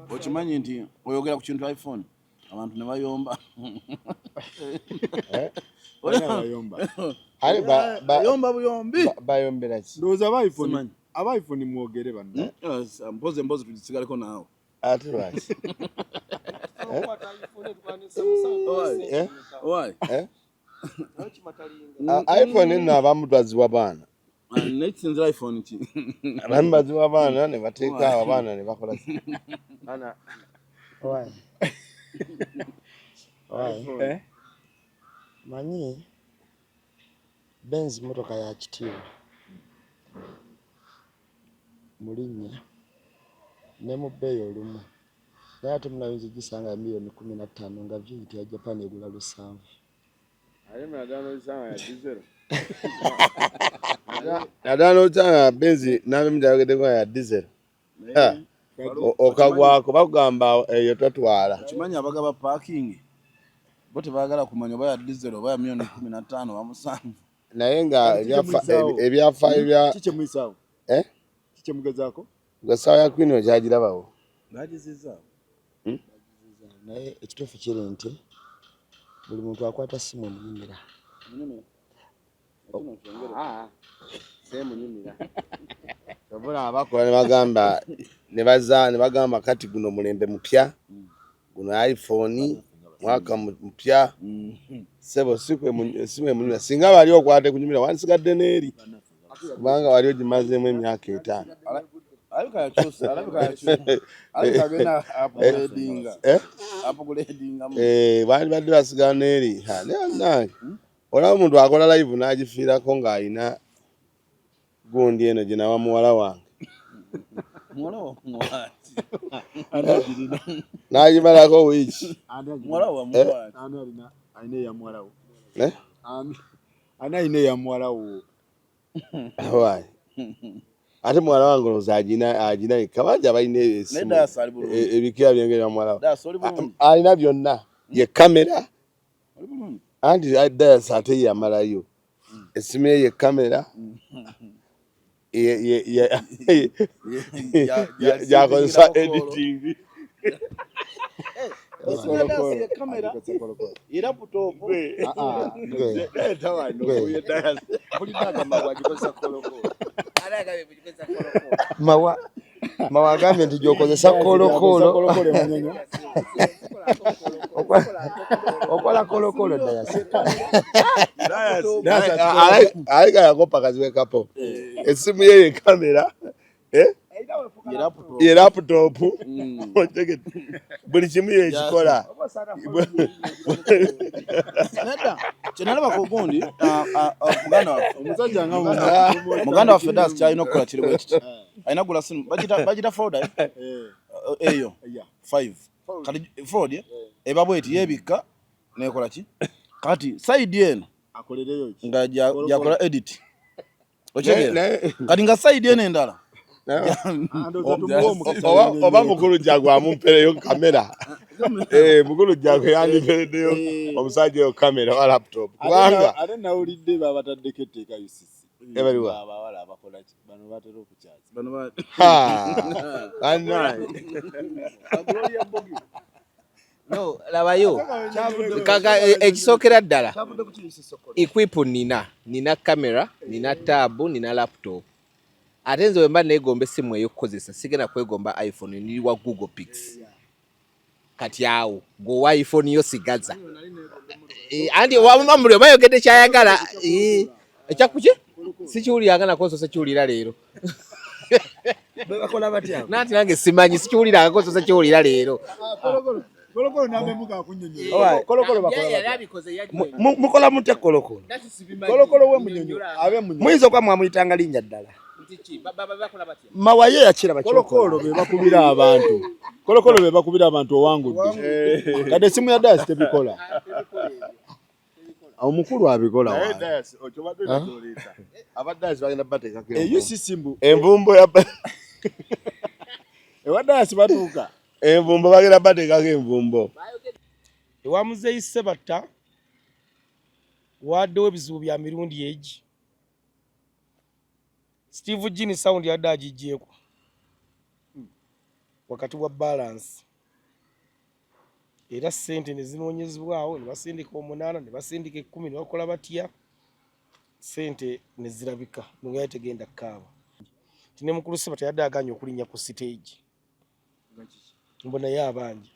Okimanyi nti oyogera ku kintu iPhone, abantu ne bayomba. Eh? Ani abayomba? Ale Bayomba buyombi. Bayombera ki? Ndowooza aba iPhone, Simanyi. aba iPhone mwogere banna. Yes, mpozi mpozi tugisigaleko naawe. Ate lwaki? Eh? Why? Eh? iPhone nno abamu baziwa baana. Ah, nekisinzira iPhone ki? Abamu baziwa baana ne bateeka awo abaana ne bakola ki? Baana. Why? Why? Eh? Manyi Benz motoka ya kitiibwa mu linnya ne mu bbeeyi olumu, naye ate munayinza ogisanga ya miliyoni 15 nga V8 ya Japan egula 7. Ate naddala n'osanga ya diesel. Naddala n'osanga Benz n'abamu gyayogeddeko nga ya diesel. Ha, okagwako bakugamba eyo totwala. Okimanyi abagaba parking bo tebaagala kumanya oba ya diesel oba ya miliyoni 15 oba 7. Naye nga Kiki kyemuyisaawo? Ebyafaayo bya Ki kyemuyisaawo? Eh? Ki kyemugezaako? Gwe essaawa ya Queen okyagirabawo? Bagizizaawo. Naye ekituufu kiri nti buli muntu akwata simu emunyumira. Semunyumira. Obula abakola ne bagamba ne baza ne bagamba kati guno mulembe mupya, guno iPhone mwaka mupya, sebo si kwe munyumira. Singa bali okwate kunyumira wandisigadde n'eri, kubanga wali ogimazeemu emyaka 5. Alabika yakyusa, alabika yakyusa, alabika agenda upgradinga. Eh? Upgradinga mu. Eh, bandibadde basigala n'eri. Ha, naye bannange, olaba omuntu akola live n'agifiirako ng'alina gundi eno gye nawa muwala wange. Muwala wa muwati. Ani agirina? N'agimalako wiiki. Ani agirina? Muwala wa muwati. Ani alina eya muwala wo? Eh? Ani alina eya muwala wo? Why? Ate muwala wange olowooza agina yekka, bangi abalina Naye esimu Dasi ali bulungi. Ebikira byengeri ya muwala we. Dasi oli bulungi. Alina byonna, ye kamera. Oli bulungi. Anti Dasi ate ye yamalayo esimu ye, ye kamera gyakozesa editing. Esimu ya Dasi ye kamera. Ye laptop. Ah, Gwe. Mpulidde agamba bw'agikozesa kolokolo. Mawa Mawa agambye nti gy'okozesa kolokolo. Kolokolo emunyonyo. Okola kolokolo, Dayasi. Alika yakopa kaziwe kapo esimu ye ye kamera, eh? Ye laptop. Ye laptop. Otegedde? Buli kimu yekikola. Nedda, kyenalaba ku gundi, muganda waffe Omusajja nga muganda waffe Das kyalina okukola kiri bwe kiti: alina gula simu bagita fold, eh? Eyo five kati fold, eh? Eba bweti yeebikka nekola ki, kati side eno Akolereyo ki? nga gyakola edit, okitegeera? Kati nga side eno endala Ndowooza tumuwe omukisa. Oba mukulu Jagwe amumpereyo kamera. Eh, mukulu Jagwe yandimpereddeyo omusajja oyo kamera wa laptop, kubanga Ate nawulidde babataddeko etteeka UCC. Ebaliwa? Abawala abakola ki? Bano batera okukyaza. Bano Ha, bannange. Gloria Bogi. No, labayo kaka, ekisookera ddala, equip nina kamera, nina tab, nina laptop. Ate nze wemba neegomba essimu ey'okukozesa, sigenda kwegomba iPhone, niri wa Google Pix. Kati awo gweowa iPhone yo sigaza. Eh, anti wamuli oba yogedde kyayagala. Eh, ekyakuki sikiwuliranga nako, nsoose kiwulira leero. Bakola batya? Nanti nange simanyi, sikiwulirangako, nsoose kiwulira leero. Kolokolo n'abeemu kakunnyonnyola. Owa, Kolokolo bakola Yali batya? abikoze. Mukola mutya kolokolo? Kolokolo we Munyonyo abe Munyonyo. Muyinza okuba mwamuyitanga linnya ddala. Mawaye yakiraba. Kolokolo be bakubira abantu. Kolokolo be bakubira abantu owangudde. Kati esimu ya Dasi tebikola. Omukulu abikola Naye wa. Dayasi, okyobadde olina. Aba Dayasi bagenda bateekako E UCC mbu envumbo ya ewa Dasi batuuka. Envumbo bagenda bateekako envumbo. Ewa Muzeeyi Sebatta waddewo ebizibu bya mirundi egi. Steve Jean sound yadde agiggyeko. Wakati wa balance era ssente ne zinoonyezebwawo, ne basindika omunaana, ne basindika 10, ne bakola batya, ssente ne zirabika nga tegenda kukaaba. Nti ne mukulu Ssebatta yadde agaanye okulinnya ku siteegi mbu naye abanja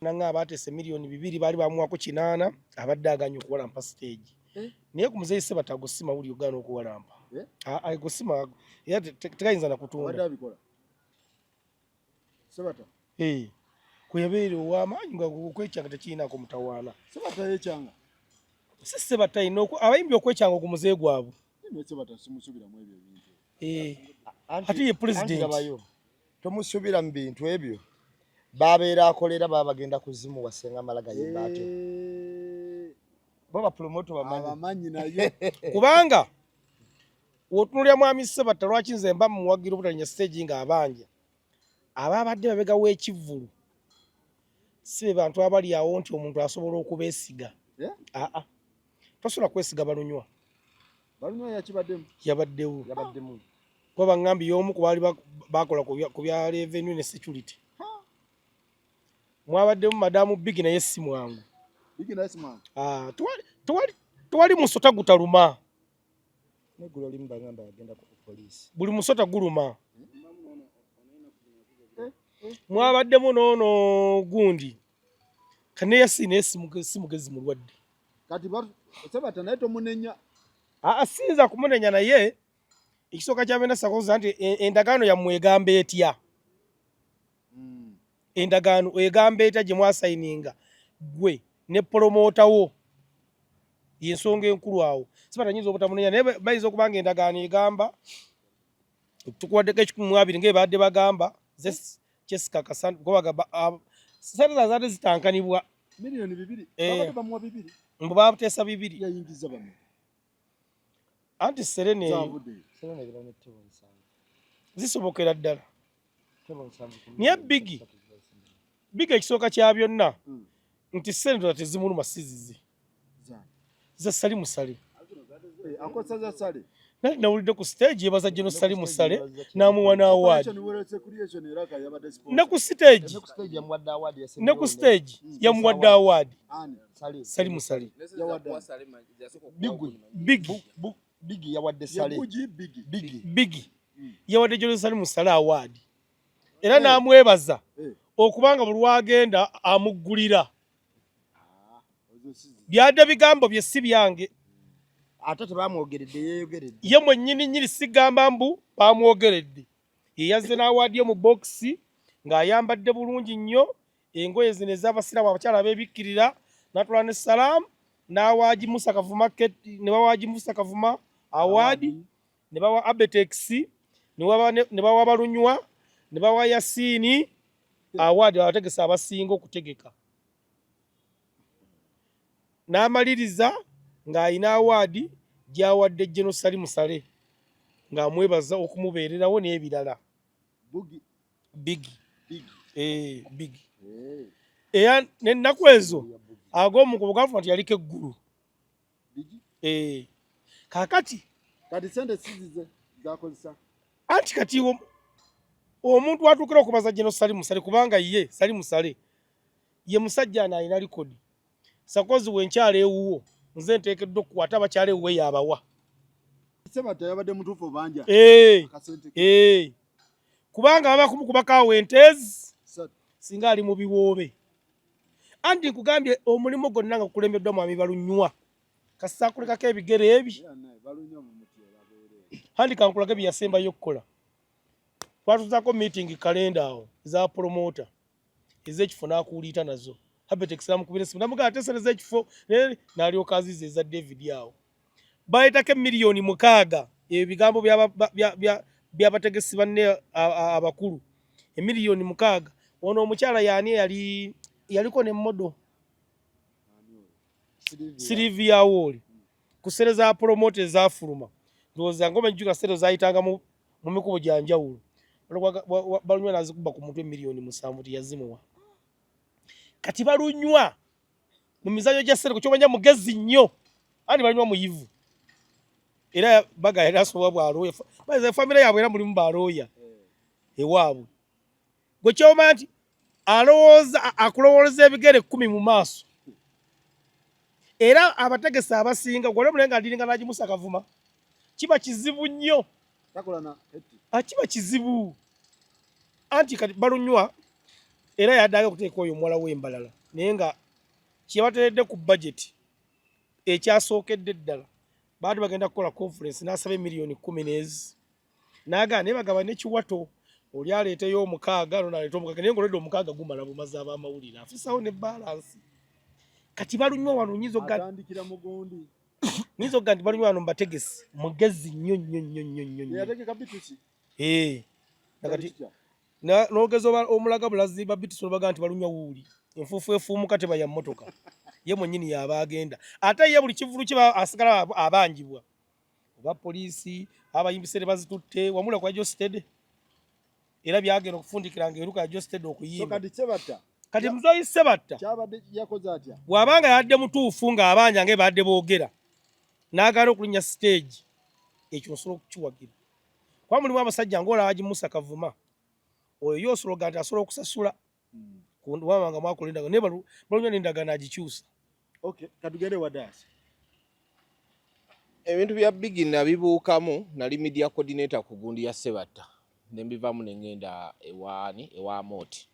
nanga abateesa 2 miliyoni, baali bamuwako 800, abadde agaanye okuwalampa siteegi. Naye ku muzeeyi Ssebatta ago si mawulire ogaana okuwalampa. Ago si era tegayinza nakutunda. Sebata. Eh. Kwe yabeera ow'amaanyi nga okwekyanga tekirinako mutawaana. Sebata yekyanga. Si Sebata yina abayimbi okwekyanga ku muzeeyi gwabwe. Ne Sebata simusuubiramu ebyo ebintu. Eh. Ate ye president. Tomusuubira mu bintu ebyo. Babeera akolera baba bagenda kuzimuwa senga amala gayimba atyo. Bo bapromoter bamanyi. Abamanyi naye. Kubanga wotunulya mwami Sebatta, lwaki nze mba muwagira obutalinya stage nga abanja, ababadde mabega w'ekivvulu si be bantu abali awo nti omuntu asobola okubeesiga. Aa, tosobola kwesiga Balunywa. Balunywa yakibaddemu. Yabaddewo. Yabaddemu. Kuba baŋŋambye y'omu ku baali bakola ku bya revenue ne security. Mwabaddemu madamu Bigi, naye si mwangu. Bigi naye si mwangu. Ah, tewali musota gutaluma. Neggulo limu bagamba yagenda ku poliisi. Buli musota guluma. Mwabaddemu noono gundi kaneyasi, naye si mugezi, mulwadde. Kati Sebata naye tomunenya. Aa, siyinza kumunenya, naye ekisooka kyabenda sakoza nti endagaano yammwe egamba etya? Endagaano egamba etya gye mwasayininga gwe ne promoter wo? Yensonga enkulu awo. Sibata nyinza obutamunenya, naye bayinza okuba nga endagaano egamba tukuwaddeko 120 ngaebadde bagamba kyesikakasa, kubagamba sente zazaadde zitankanibwa. 2 miliyoni. Eh. Babadde bamuwa 2. Mbu bateesa 2. Yayingiza bamwe. Anti Serena eyo Zavudde. Serena ebira ne tebo 7. Zisobokera ddala. Tebo 7 ku Naye miliyoni Biggie. 3 ziba. Biga ekisooka kya byonna nti sente tezimuluma, si zize. Za Sali Musale. Eh, akozesa za Sale. Nali nawulidde ku stage yebaza Geno Sali Musale n'amuwa n'award. Operation Wealth Creation era ka yabadde sponsor. Ne ku stage. Ne ku stage yamuwadde award ya Ne ku stage yamuwadde award. Ani? Sale. Sali Musale. Yawadde. Bigwi. Biggie. Biggie yawadde Sale. Yabugi Biggie. Biggie. Biggie yawadde Geno Sali Musale award era n'amwebaza okubanga buli lwagenda amuggulira. Ozo sizi. Byadde bigambo bye, si byange. Ate tebamwogeredde, yeeyogeredde. Ye mwennyini nnyini, sigamba mbu bamwogeredde. Ye yazze n'award ye mu bokisi ng'ayambadde bulungi nnyo engoye zino ez'abasiraamu, abakyala abeebikkirira, n'atwala ne salaamu n'awaaji Musa Kavuma ne bawaagi Musa Kavuma award, ne bawa Abetex, ne bawa Balunywa, ne bawa Yasiini award, abategesi abasinga okutegeka. N'amaliriza ng'alina award gy'awadde Geno Sali Musale ng'amwebaza okumubeererawo n'ebirala. Bugi. Biggie. Biggie. Eh, Biggie. Era n'ennaku ezo ag'omukubo gavuma nti yaliko eggulu. Biggie. Eh, kaakati Kati sente sizize zakozesa. Anti kati omuntu atuukira okubaza Geno Sali Musale, kubanga ye Sali Musale ye musajja ano alina likodi sakozi wenkyala ewuwo, nze nteekeddwa okukwata abakyala ewuwe yabawa. Sebata yabadde mutuufu obanja. Eh, Akasente eh. Kubanga baba kumukubako awo enteezi 3. Singa ali mu biwoobe. Anti nkugambye, omulimu gwonna nga gukulembeddwa mwami Balunywa, kasita akulekako ebigere ebi. Yeah, naye Balunywa mumutyera bwereere. Handi kankulage bye yasembayo okukola. Twatuzaako meeting kalenda awo eza promoter ez'ekifo n'akuuliita nazo. Habetex namukubira esimu namugamba ateesereza ekifo, naye n'alyoka aziza eza David awo. Baleetako 6 miliyoni, ebigambo by'abategesi banne abakulu, 6 miliyoni. Ono omukyala yaani eyali yaliko ne model Sylvia Wooli ku ssente za promoter ezafuluma, ndowooza ngoma ejjuka ssente zayitanga mu mikubo gya njawulo. Balunywa nazikuba ku mutwe 7 miliyoni teyazimuwa. Kati Balunywa mu mizanyo gya ssente kyomanya mugezi nnyo, anti Balunywa muyivu era baga yali asobola bwalooya, famire yaabwe era mulimu balooya ewaabwe. Gwe kyoma nti alowooza akulowooleza ebigere 10 mu maaso. Era abategesi abasinga gwali omulenga ndiringa nagimusa Kavuma kiba kizibu nnyo, kiba kizibu anti kati balunywa era yaddaga okuteeka oyo omuwala w'embalala naye nga kyebateredde ku budget ekyasookedde ddala baali bagenda kukola conference n'asaba emiliyoni 10 n'ezi n'agaana naye bagaba n'ekiwato oli aleeteyo omukaaga nono aleete omukaaga naye ng'olwedde omukaaga gumala bumazi ab'amawulire afisawo ne balansi. Kati balunywa wano nyinza okuga nti balunywa wano mbategesi mugezi nnyo nnyo nnyo nnyo nnyo nnyo. Kati n'ogeza omulaga bulazi ba BTC baga nti balunywa wuuli enfuufu efuumuka teba ya mmotoka ye mwennyini y'aba agenda ate ye buli kivulu kye asigala abanjibwa oba poliisi abayimbisere bazitutte wamula kwa Josted era byagenda okufundikira nga eruka ya Josted okuyimba. Kati Muzoyi Sebatta bw'abanga yadde mutuufu ng'abanja nga badde boogera n'agaana okulinnya stage ekyo osobola okukiwagira kuba mulimu abasajja ng'olaba Haji Musa Kavuma oyo ye osobola okugaa nti asobola okusasula waba nga mwakola endagaano naye balunywa n'endagaano agikyusa. Okay, katugende wa Dasi. Ebintu bya Biggie nabibuukamu, nali media coordinator ku gundi ya Sebatta ne mbivaamu ne ngenda ewaani ewa Moti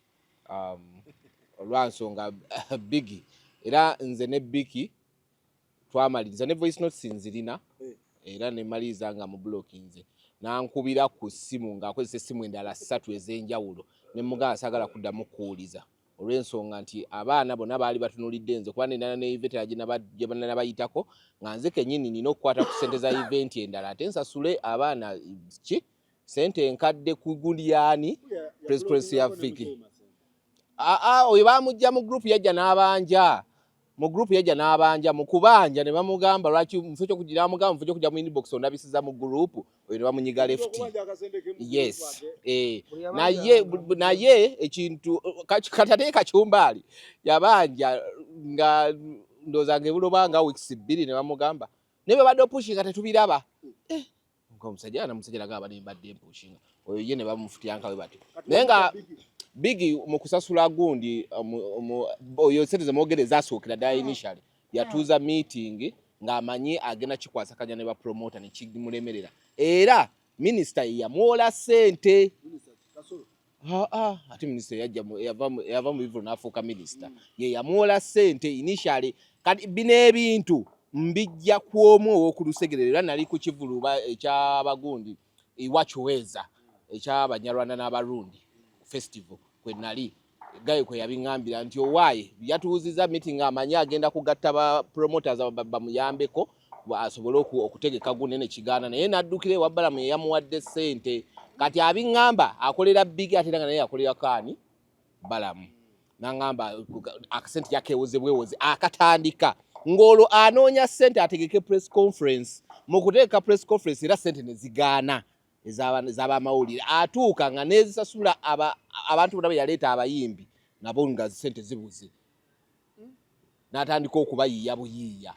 olwansonga Biggie era nze ne Biggie twamaliriza ne voice notes nzirina era ne maliriza nga mu blockinze nankubira ku ssimu ng'akozesa essimu endala 3 ez'enjawulo ne mugamba saagala kuddamu kuwuliza olw'ensonga nti abaana bonna baali batunulidde nze kuba nendala ne event gye nabayitako nga nze kennyini nina okukwata ku ssente za event endala ate nsasule abaana ki ssente enkadde ku gundi yaani press conference ya Fiki. Oyo baamujja mu group yajja n'abanja mu group yajja n'abanja mu kubanja ne bamugamba lwaki mufo ky'okugira amugamba mufo ky'okujja mu inbox ondabisiza mu group oyo ne bamunyiga left. Yes. Naye ekintu katate Kachumbaali yabanja nga ndowooza ng'ebuloba nga weeks 2 ne bamugamba naye bwe badde opushinga tetubiraba. Omusajja na musajja agamba ne mbadde mpushinga oyo ye ne bamufutyanka we batyo naye nga Biggie mu kusasula gundi oyo sente zemwogere zasookera ddala initially yatuuza meeting ng'amanyi agenda kikwasakanya ne ba promoter ne kimulemerera era minisita yamuwola ssente. Ate minisita yava mu bivulu n'afuuka minisita ye yamuwola ssente initially. Kati bino ebintu mbijja ku omu ow'okulusegerera era nali ku kivulu ekyabagundi Iwakiweza eky'Abanyarwanda n'Abarundi festival kwe nali gayo kwe yabiŋŋambira nti owaaye yatuuziza meeting amanyi agenda kugatta ba promoters bamuyambeko asobole okutegeka gunene kigaana naye n'addukira ewa Balamu ye yamuwadde ssente. Kati abiŋŋamba akolera Biggie ate era nga naye yakolera kaani Balamu n'aŋŋamba akasente yakeewoze bwewoze akatandika ng'olwo anoonya ssente ategeke press conference. Mu kutegeka press conference era ssente ne zigaana ez'abamawulire atuuka nga n'ezisasula abantu bonna be yaleeta abayimbi nabo nga ssente zibuze n'atandika okubayiiya buyiiya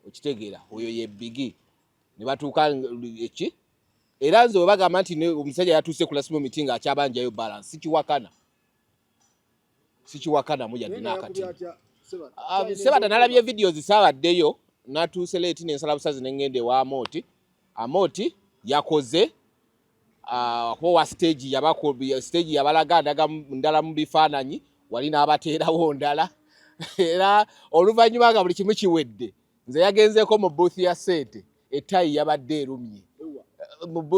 okitegeera oyo ye Biggie ne batuuka eki era nze bwe bagamba nti omusajja yatuuse ku last moment ng'akyabanjayo balance sikiwakana sikiwakanamu yadde n'akati. Sebatta nalabye videos saabaddeyo natuuse late n'ensala busazi ne ngenda ewa Amoti. Amoti yakoze kuba wa stage yabako stage yabalaga ndala mu bifaananyi wali n'abateerawo ndala era oluvannyuma nga buli kimu kiwedde nze yagenzeeko mu booth ya ssente ettayi yabadde erumye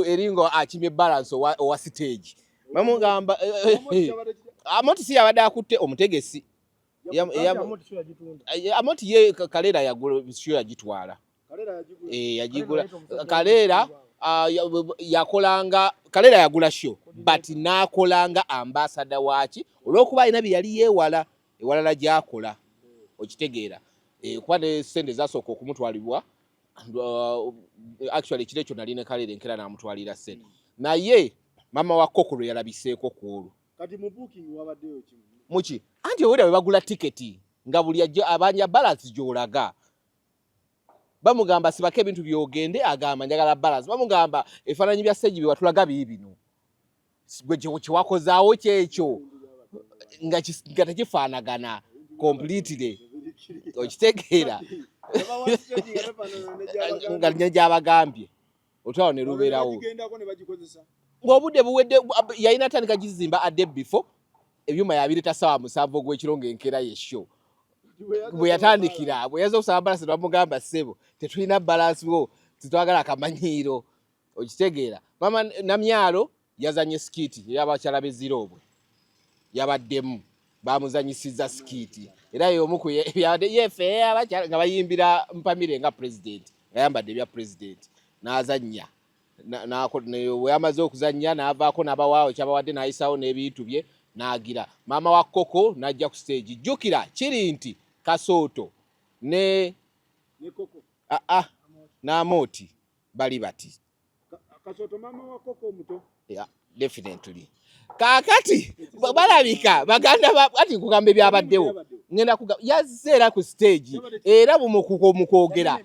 eringa akimye balance owa stage bamugamba Amoti si yabadde akutte omutegesi Amoti ye Kalera yagula syo yagitwala yagigula Kalera yakolanga Kalera yagula syo but n'akolanga ambassador waaki olw'okuba alina bye yali yeewala ewalala gy'akola okitegeera kuba ne ssente zasooka okumutwalibwa actually ekiro ekyo nali ne Kalera enkeera n'amutwalira ssente naye mama wa Koko lwe yalabiseeko ku olwo. Kati mu booking wabaddeyo ki? Muki anti owulira bwe bagula tiketi nga buli abanja balance gy'olaga bamugamba sibako ebintu by'ogende agamba njagala balance bamugamba ebifaananyi bya stage bye watulaga biibino gwe kyewakozaawo kyekyo. Nga tekifaanagana completely, okitegeera, nga ne gyabagambye otwawo ne lubeerawo ng'obudde buwedde. Yalina tandika gizimba a day before, ebyuma yabireta 7:00 ogw'ekiro, ng'enkeera ye show. Bwe yatandikira, bwe yaza okusaba balance, bamugamba, "Ssebo, tetulina balance wo, tetwagala akamanyiiro." Okitegeera? Mama Namyalo yazanye skit ey'abakyala b'eziroobwe, yabaddemu, bamuzanyisiza skit, era y'omu ku yabadde yefe abakyala nga bayimbira Mpamire nga president, nga yambadde ebya president n'azannya. Bwe yamaze okuzannya n'avaako n'abawaawo kyabawadde, n'ayisawo n'ebintu bye n'agira. Maama wa Koko n'ajja ku stage. Jjukira kiri nti Kasooto ne aa n'Amooti bali bati. Kasooto maama wa Koko omuto. Yeah, definitely. Kaakati balabika baganda ba ati nkugamba ebyabaddewo, ngenda kuga yazze era ku stage era mu kwogera.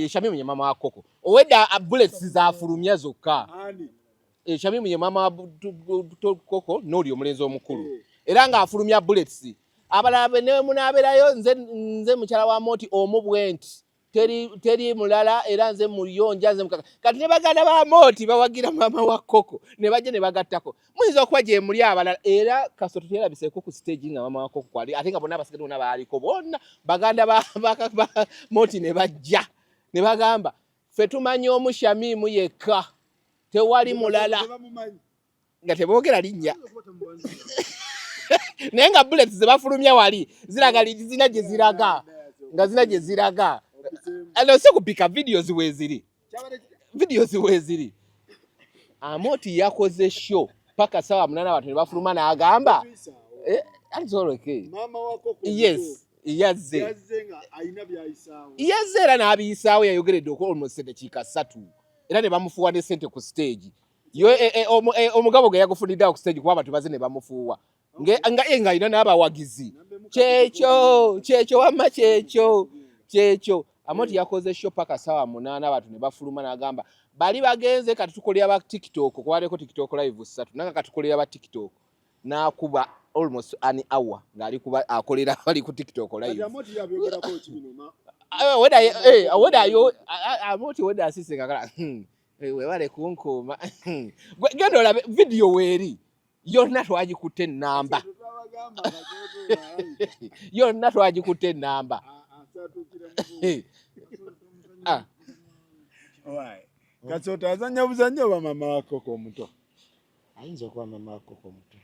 Shamimu ye mama wa Koko owedda, bullets zafulumya zokka. Ani? Shamimu ye mama wa Koko n'oli omulenzi omukulu, era ng'afulumya bullets. Abalala be ne munaabeerayo, nze mukyala wa Moti omu bwe nti, teri, teri mulala, era nze muyonja, nze mukaka. Kati ne baganda ba Moti bawagira mama wa Koko ne bajja ne bagattako, muyinza okuba gye muli abalala. Era Kasoto teyalabiseeko ku stage nga mama wa Koko kwali, ate nga bonna abasigadde bonna baaliko, bonna baganda ba Moti ne bajja ne bagamba, "Ffe tumanyi omu, Shamimu yekka, tewali mulala." Tebamumanyi. Nga teboogera linnya, naye nga bullets ze bafulumya wali ziraga zina gye ziraga, nga zina gye ziraga. Ano si kupika, videos weeziri, videos weeziri. Amoti yakoze show paka 8:00, abantu ne bafuluma, n'agamba, "It's all okay." Maama wa Koko. Yes, yazze. Yazze nga alina byayisaawo. Yazze era n'abiyisaawo, yayogeredde okwo almost eddakiika 3, era ne bamufuuwa ne sente ku stage. Yo omugabo gwe yagufuniddeawo ku stage, kuba abantu baze ne bamufuuwa nga ye ng'alina n'abawagizi. Kyekyo, kyekyo wamma, kyekyo, kyekyo. Amoti yakoze show paka 8:00, abantu ne bafuluma, n'agamba, "Bali bagenze, kati tukolera ba TikTok." Kubaleko TikTok live ssatu, nanga katukolera ba TikTok, n'akuba almost an hour ng'ali kuba akolera bali ku TikTok Kati live. Amoti yabyogerako ki bino Weda Amoti weda asise nga kala, webale kunkuuma. Genda olabe video weeri yonna, twagikutte ennamba. Twabagamba Kasooto alabika Yonna twagikutte ennamba. asatuukira mu Ah, Why? Kasooto azannya buzannyo oba maama wa Koko omuto? Ayinza okuba mama wa Koko omuto.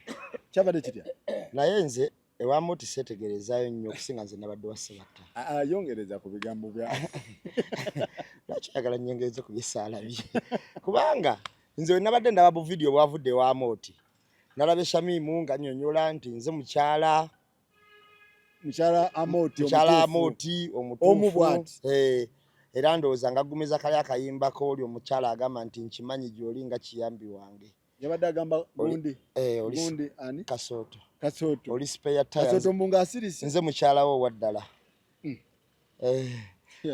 Kyabadde kitya? Naye nze ewa Moti seetegerezaayo nnyo, okusinga nze nabadde wa Sebatta. Ah, yongereza ku bigambo bya Lwaki oyagala nnyongereze ku byesaalabye? Kubanga nze we nabadde ndaba bu video bwavudde ewa Moti, nalabye Shamimu nga nnyonnyola nti nze mukyala Mukyala Amoti. Mukyala Omutuufu. Amoti Omu omutuufu. bw'ati. Era ndowooza ngagumiza kali akayimbako oli omukyala agamba nti nkimanyi gy'oli nga kiyambi wange. Yabadde agamba gundi. Oli Gundi ani? Kasooto. Kasooto. Oli spare tire. Kasooto mbu ng'asirise. Nze mukyala wo owaddala.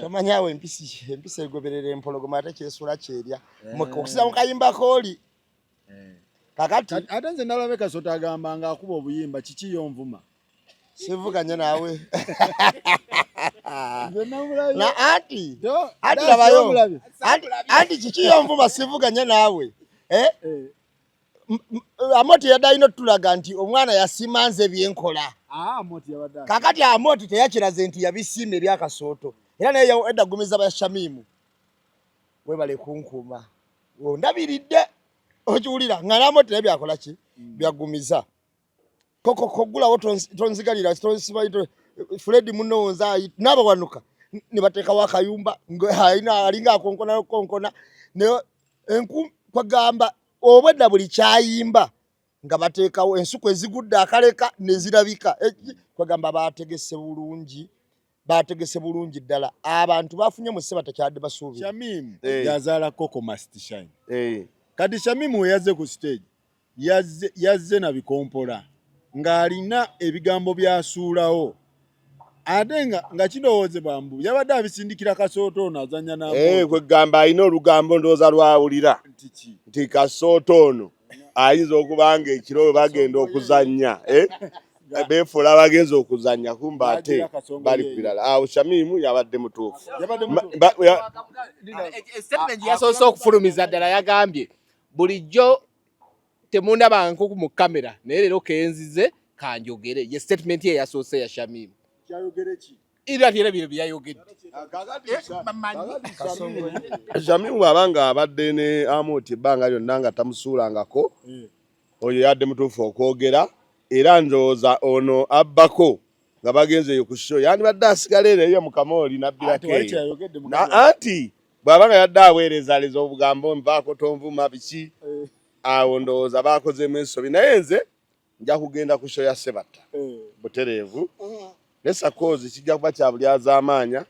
Tomanyi awo empisi egoberera empologoma, ate kyesula kyerya. Okusinza mu kayimba kooli kakati. Ate nze nalabe Kasooto agamba ng'akuba obuyimba, "Kiki yonvuma?" Sivuganye naawe. Nze namulabye. Na anti anti Dansi labayo. omulabye. Anti kiki yonvuma, sivuganye naawe, eh? Eh. Amoti yadde alina otulaga nti omwana yasiima nze byenkola. Ah, Amoti yabadde Kakati Amoti teyakiraze nti yabisiima ebyakasooto, era naye edda gumiza ba Shamimu, "Webale kunkuuma, ondabiridde." Okiwulira nga n'Amoti naye byakola ki, byagumiza koko kogulawo, tonzigalira, tonsiba Fred munowonza n'abawanuka ne bateekawo akayumba nga alina alinga akonkona konkona ne enku kwagamba obwedda buli kyayimba nga bateekawo ensuku ezigudde akaleka ne zirabika. Kwagamba bategese bulungi, bategese bulungi ddala. Abantu bafunye mu sseba tekyadde basuubira. Shamimu Eh. yazaala Koko Must Shine. Eh. Kati Shamimu we yazze ku stage, yazze na bikompola ng'alina ebigambo by'asuulawo, ate nga kirowoozebwa mbu yabadde abisindikira Kasooto ono azannya Eh, kwegamba alina olugambo ndowooza lwawulira nti ki nti Kasooto ono. Ayinza okuba nga ekiro we bagenda okuzannya, eh? Beefuula abagenza okuzannya, kumba ate bali ku birala. Awo Shamimu yabadde mutuufu. Statement yasoose okufulumiza ddala yagambye bulijjo temundaba nkuku mu kamera, naye leero kenzize kanjogere. Ye statement ye yasoose ya Shamimu. Era era bino byeyayogedde. Shamimu bw'aba nga abadde ne Amooti ebbanga lyonna nga tamusuulangako, oyo yadde mutuufu okwogera. Era ndowooza ono abbako nga bagenze eyo ku show, yandibadde asigala ero eyo mu kamooli nabbirako eyo. Anti bw'aba nga yadde aweerezaaleza obugambo nvaako tonvuma biki, awo ndowooza baakozeemu ensobi. Naye nze nja kugenda ku show ya Sebatta butereevu ne Sakoozi. Kijja kuba kya bulyazaamaanya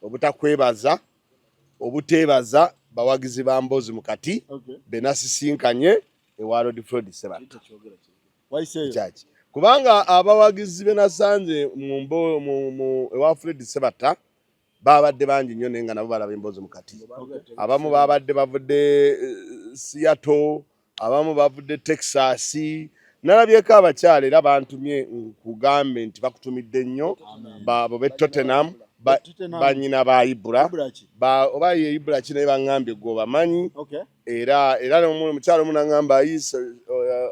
obutakwebaza, obuteebaza bawagizi ba Mbozi mu kati be nasisinkanye ewa Lord Fred Sebatta kyaki, kubanga abawagizi be nasanze mu ewa Fred Sebatta babadde bangi nnyo, naye nga nabo balaba Emboozi mu kati. Abamu babadde bavudde Seattle, abamu bavudde Texas. Nalabyeko abakyala era bantumye nkugambe nti bakutumidde nnyo babo be Tottenham, banyina ba Ibra, oba ye Ibra ki, naye baŋŋambye gwe obamanyi. Era omukyala omu naŋŋamba ayisa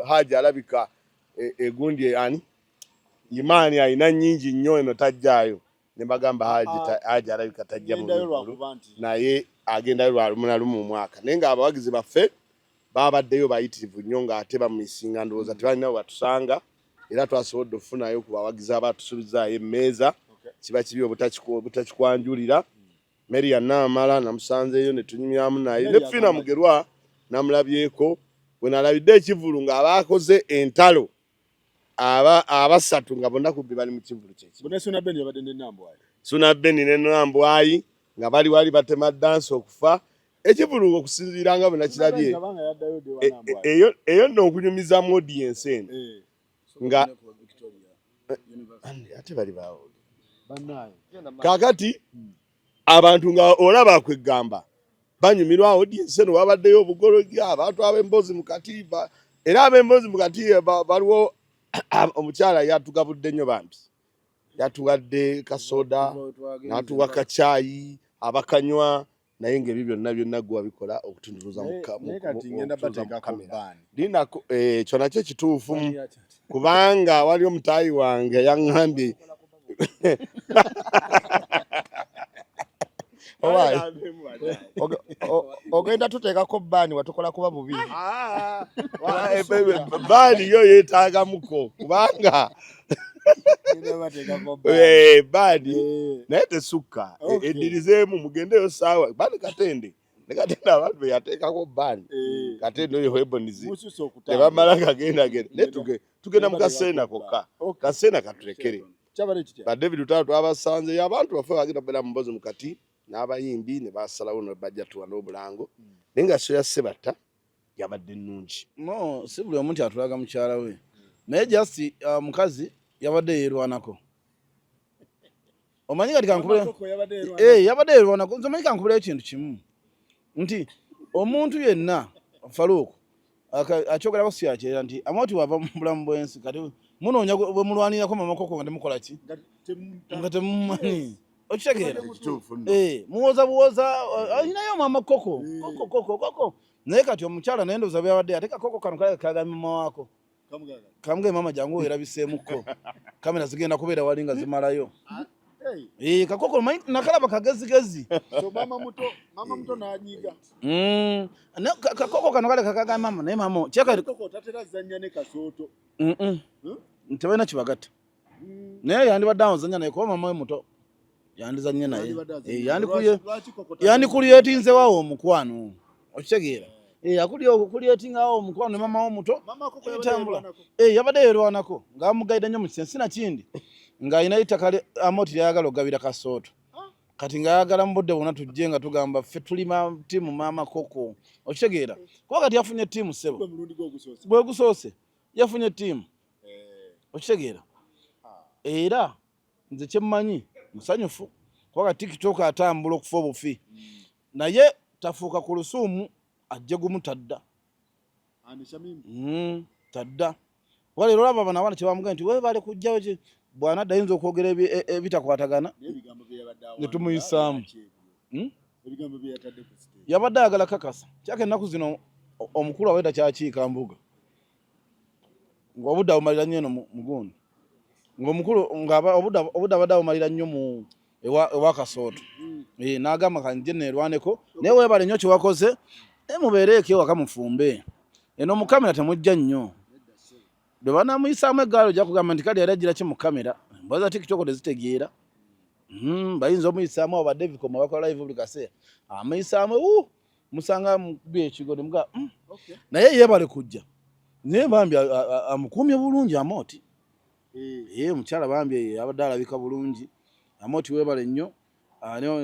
Haji alabika egundi ani imaani alina nnyingi nnyo eno tajjaayo. Ne bagamba Haji alabika tajja mu bivvulu, naye agendayo lwa lumu na lumu mu mwaka. Naye ng'abawagizi baffe babaddeyo bayitirivu nnyo, ng'ate bamumisinga, ndowooza tebalina we batusanga. Era twasobodde okufunayo ku bawagizi abatusubizaayo emmeeza. Kiba kibi obutakikwanjulira. Mary Naamala namusanzeeyo ne tunyumyamu naye, ne Fina Mugerwa namulabyeko. Bwe nalabidde ekivvulu ng'abaakoze entalo aba abasatu nga bonna kubbi bali mu kivvulu kyeki. Suna Beni ne Nambwayi nga bali wali batema dansi okufa ekivvulu. Okusinziira nga bwe nakirabye, eyo nno okunyumiza mu audience eno nga ate bali bawo kaakati abantu nga olaba kwegamba banyumirwa audience eno. Wabaddeyo obugologi, abantu ab'Emboozi mu kati, era ab'Emboozi mu kati baliwo. Omukyala yatugabudde nnyo bambi, yatuwadde kasoda, n'atuwa kacaayi abakanywa, naye ng'ebyo byonna byonna gwe wabikola okutunduluza mu kamera. Linako ekyo nakyo kituufu, kubanga wali omutaayi wange yaŋŋambye. Owaaye, ogenda tuteekako ban, watukola kuba bubi. Ban yo yeetaagamuko, kubanga ban naye tesukka, eddirizeemu mugendeyo saawa ban Katende ne Katende, abantu be yateekako ban Katende oyo Ebonizi tebamala kagenda genda, naye tugenda mu kaseena kokka, kaseena katulekere. Ba David Lutalo twabasanzeyo. Abantu baffe bagenda kubeera mu Mbozi mu kati n'abayimbi ne basalawo ne bajja tuwa n'obulango, naye nga show ya Sebatta yabadde nnungi. No si buli omu nti atulaga mukyala we, naye just mukazi yabadde yeerwanako. Omanyi kati kankubire, yabadde yeerwanako. Nze omanyi kankubireyo ekintu kimu nti omuntu yenna Faruuk akyogerako si akyera nti Amoti wava mu bulamu bw'ensi, kati munoonya bwe mulwanirako Mama Koko nga temukola ki, nga temumumanyi. Okitegeera? Muwoza buwoza alinayo Mama Koko, Koko, Koko, Koko. Naye kati omukyala naye ndowooza byabadde ate kakoko kano kale kagambye mama waako, kamugaye, "Mama, jangu weerabiseemukko, kamera zigenda kubeera wali nga zimalayo." Kakoko omanyi nakalaba kagezigezi. Kakoko kano kale kakagamba mama, naye mama kyeka tebalina kibagatta, naye yandibadde awozanya naye kuba mama we muto yandizanye naye. Yandikuliyetinzewawo omukwano. Okitegeera? Akuliyetingawo omukwano ne mama we omuto ebitambula. Yabadde yerwanako ng'amugayida nnyo mu kisensi nakindi ng'alina ettaka Amoti lyayagala okugabira Kasooto. Kati ng'ayagala mu budde bwonna tujje nga tugamba ffe tuli ttiimu Maama Koko. Okitegeera? Kuba kati yafunye ttiimu, ssebo, bwe gusoose yafunye ttiimu. Okitegeera? Era nze kyemmanyi musanyufu kuba TikTok atambula okufa obufi, naye tafuuka ku lusuumu ajje gumu tadda. Tadda kuba leero olaba bano abaana kyebamugamba nti webale kujjawo ki bw'anadda ayinza okwogera ebitakwatagana ne tumuyisaamu. Yabadde ayagala kakasa kyaka ennaku zino omukulu aweda kyakiika mbuga ng'obudde abumalira nnyo eno mugundi ng'omukulu ng'obudde abadde abumalira nnyo mu ewa Kasooto. N'agamba kanjje neerwaneko naye weebale nnyo kye wakoze naye mubeereeko ewaka mufumbe eno mu kamera temujja nnyo bwe banamuyisaamu eggaali ojja kugamba nti kale yali ajjira ki mu kamera embwa za tiktok tezitegeera. Bayinza omuyisaamu abo ba Devicom abakola live buli kaseera amuyisaamu uu musanga mukubye ekigo ne muga. Naye yeebale kujja naye bambi amukuumye bulungi Amooti. Omukyala bambi abadde alabika bulungi. Amooti weebale nnyo.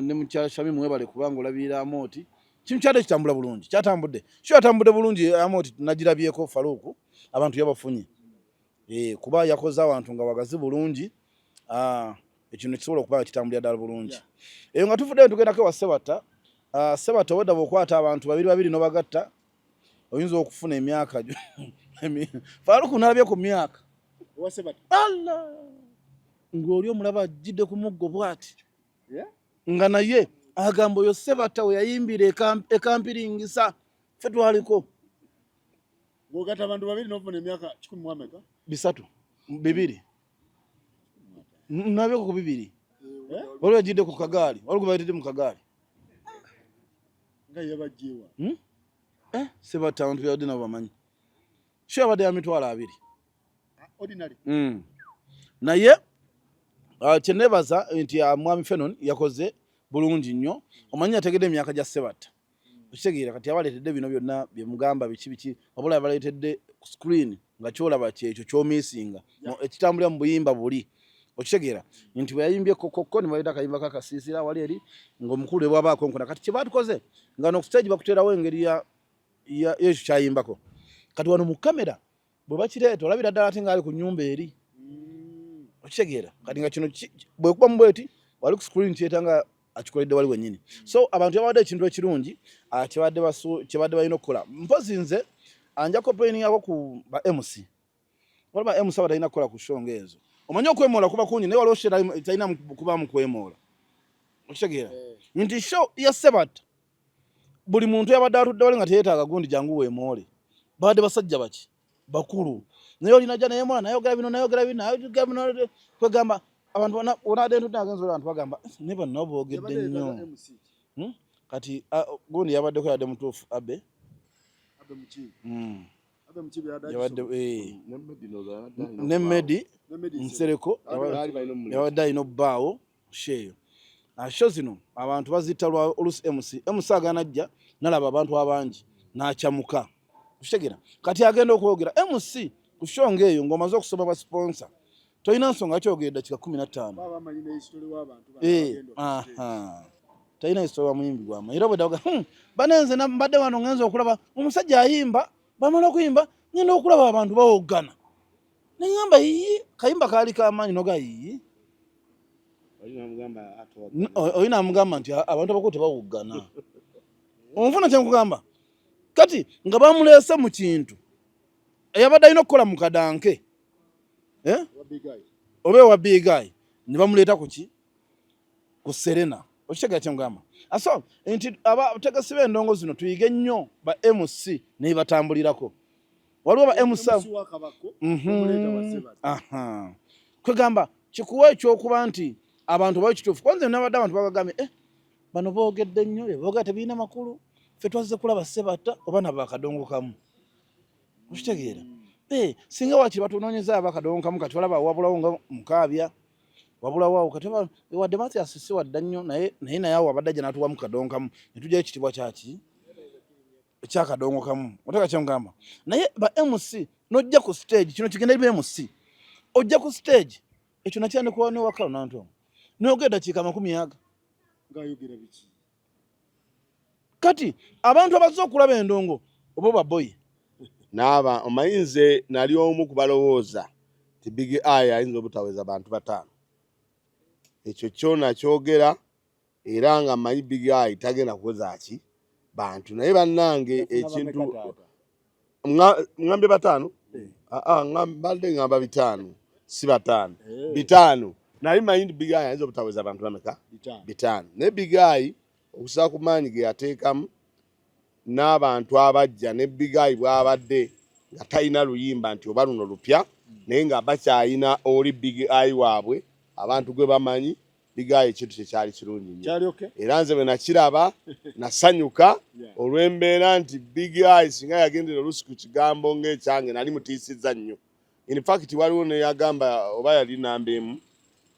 Ne mukyala Shamimu weebale kubanga olabirira Amooti. Kintu kyadde kitambula bulungi, kyatambudde kyo yatambudde bulungi Amooti nagirabyeko Faruku abantu yabafunye. Kuba yakoze awantu nga wagazi bulungi. Ekintu kisobola okuba nga kitambulira ddala bulungi. Eyo nga tuvuddeyo tugendako ewa Sebatta. Sebatta obwedda bw'okwata abantu babiri babiri n'obagatta oyinza okufuna emyaka gyo. Faruku nalabye ku myaka. Allah! Ng'oli omulaba ajjidde ku muggo bw'ati. Nga naye agamba oyo Sebatta we yayimbira ekampiringisa ffe twaliko. Ng'ogatta abantu babiri n'ofuna emyaka kikumi mu ameka? 3 2. Nabyeko ku 2. Waliwo yajjidde ku kagaali, waliwo gwe bayitidde mu kagaali. Nga yabajjeewa. Sebatta abantu byabadde nabo bamanyi. Sho yabadde ya 20,000. Ordinary. Naye kye neebaza nti Mwami Fenon yakoze bulungi nnyo. Omanyi yategedde emyaka gya Sebatta. Okitegeera kati yabaleetedde bino byonna bye mugamba biki biki, wabula yabaleetedde ku screen nga ky'olaba kyekyo ky'omiisinga ekitambulira mu buyimba buli. Okitegeera nti bwe yayimbye kokokko ne baleeta akayimba k'akasiisira wali eri ng'omukulu ne bw'aba akonkona. Kati kye baatukoze nga no ku stage bakuteerawo engeri y'ekyo ky'ayimbako. Kati wano mu kamera bwe bakireeta olabira ddala ate ng'ali ku nnyumba eri. Okitegeera kati nga kino bwekuba mu bweti wali ku screen kireeta nga akikoledde wali wennyini. So abantu yabadde ekintu ekirungi kyebadde balina okukola. Mpozi nze nja complaining ku ba MC. Waliwo ba MC abatalina kukola ku show ng'ezo. Omanyi okwemoola kuba kungi naye waliwo show etalina kubaamu kwemoola. Okitegeera nti show ya Sebatta buli muntu yabadde atudde wali nga teyeetaaga gundi jangu weemoole. Babadde basajja baki bakulu naye olina jja naye mwana nayogera bino nayogera bino nayogera bino kwegamba abantu onadde ntudde agenza abantu bagamba ne bano nabo boogedde nnyo. Kati gundi yabaddeko yadde mutuufu Abe. Yabadde ne Medi Nsereko yabadde alina obbaawo show eyo. Show zino abantu bazitta lwa oluusi MC. MC agaana ajja nalaba abantu abangi n'akyamuka. Okitegeera kati agenda okwogera MC ku show ng'eyo ng'omaze okusoma ba sponsor tolina nsonga kyogera eddakiika 15. Talina history wa muyimbi gw'amanyi. Era obwedda baga, banenze mbadde wano ngenze okulaba omusajja ayimba, bamala okuyimba ngenda okulaba abantu bawoggana. Ne ŋŋamba yiyi kayimba kaali k'amaanyi n'oga yiyi. Oli n'amugamba nti abantu abakulu tebawoggana. Onfuna kye nkugamba? Kati nga bamuleese mu kintu eyabadde alina okukola mu kadanke oba ewa Big Eye ne bamuleeta ku ki? Ku Serena. Okitegeera kye nkugamba? So nti abategesi b'endongo zino tuyige nnyo ba MC ne batambulirako. Waliwo ba MC kwegamba kikuwa ekyokuba nti abantu bawe kituufu. Kwanza nabadde abantu babagambye bano boogedde nnyo boogera tebirina makulu ffe twazze kulaba Sebatta oba nabo akadongo kamu. Okitegeera? Singa wakiri batunoonyeza aba akadongo kamu kati olaba wabulawo nga Mukaabya wabulawo awo kati wadde Mathias si wadda nnyo naye naye awo abadde ajja n'atuwamu kadongo kamu ne tujjayo ekitiibwa kyaki ekyakadongo kamu. Otega kye ngamba? Naye ba MC n'ojja ku stage kino kigenda eri MC ojja ku stage ekyo nakyandikuwa ne wakalo nantongo n'ogenda eddakiika 20 Ng'ayogera biki? Kati abantu abazze okulaba endongo oba baboyi Naaba omanyi nze nali omu ku balowooza nti Big Eye ayinza obutaweza bantu 5. Ekyo kyo nakyogera era nga mmanyi Big Eye tagenda kuweza ki bantu naye bannange ekintu Ngambye 5? Aa, mbadde ngamba 5, si 5. 5. Nali manyi nti Big Eye ayinza obutaweza abantu bameka? 5. Naye Big Eye okusinziira ku maanyi ge yateekamu n'abantu abajja ne Big Eye bw'abadde nga talina luyimba nti oba luno lupya, naye nga bakyalina oli Big Eye waabwe abantu gwe bamanyi. Big Eye ekintu kye kyali kirungi nnyo. Era nze bwe nakiraba nasanyuka olw'embeera nti Big Eye singa yagendera oluusi ku kigambo ng'ekyange nali mutiisizza nnyo. In fact waliwo neyagamba oba yali namba emu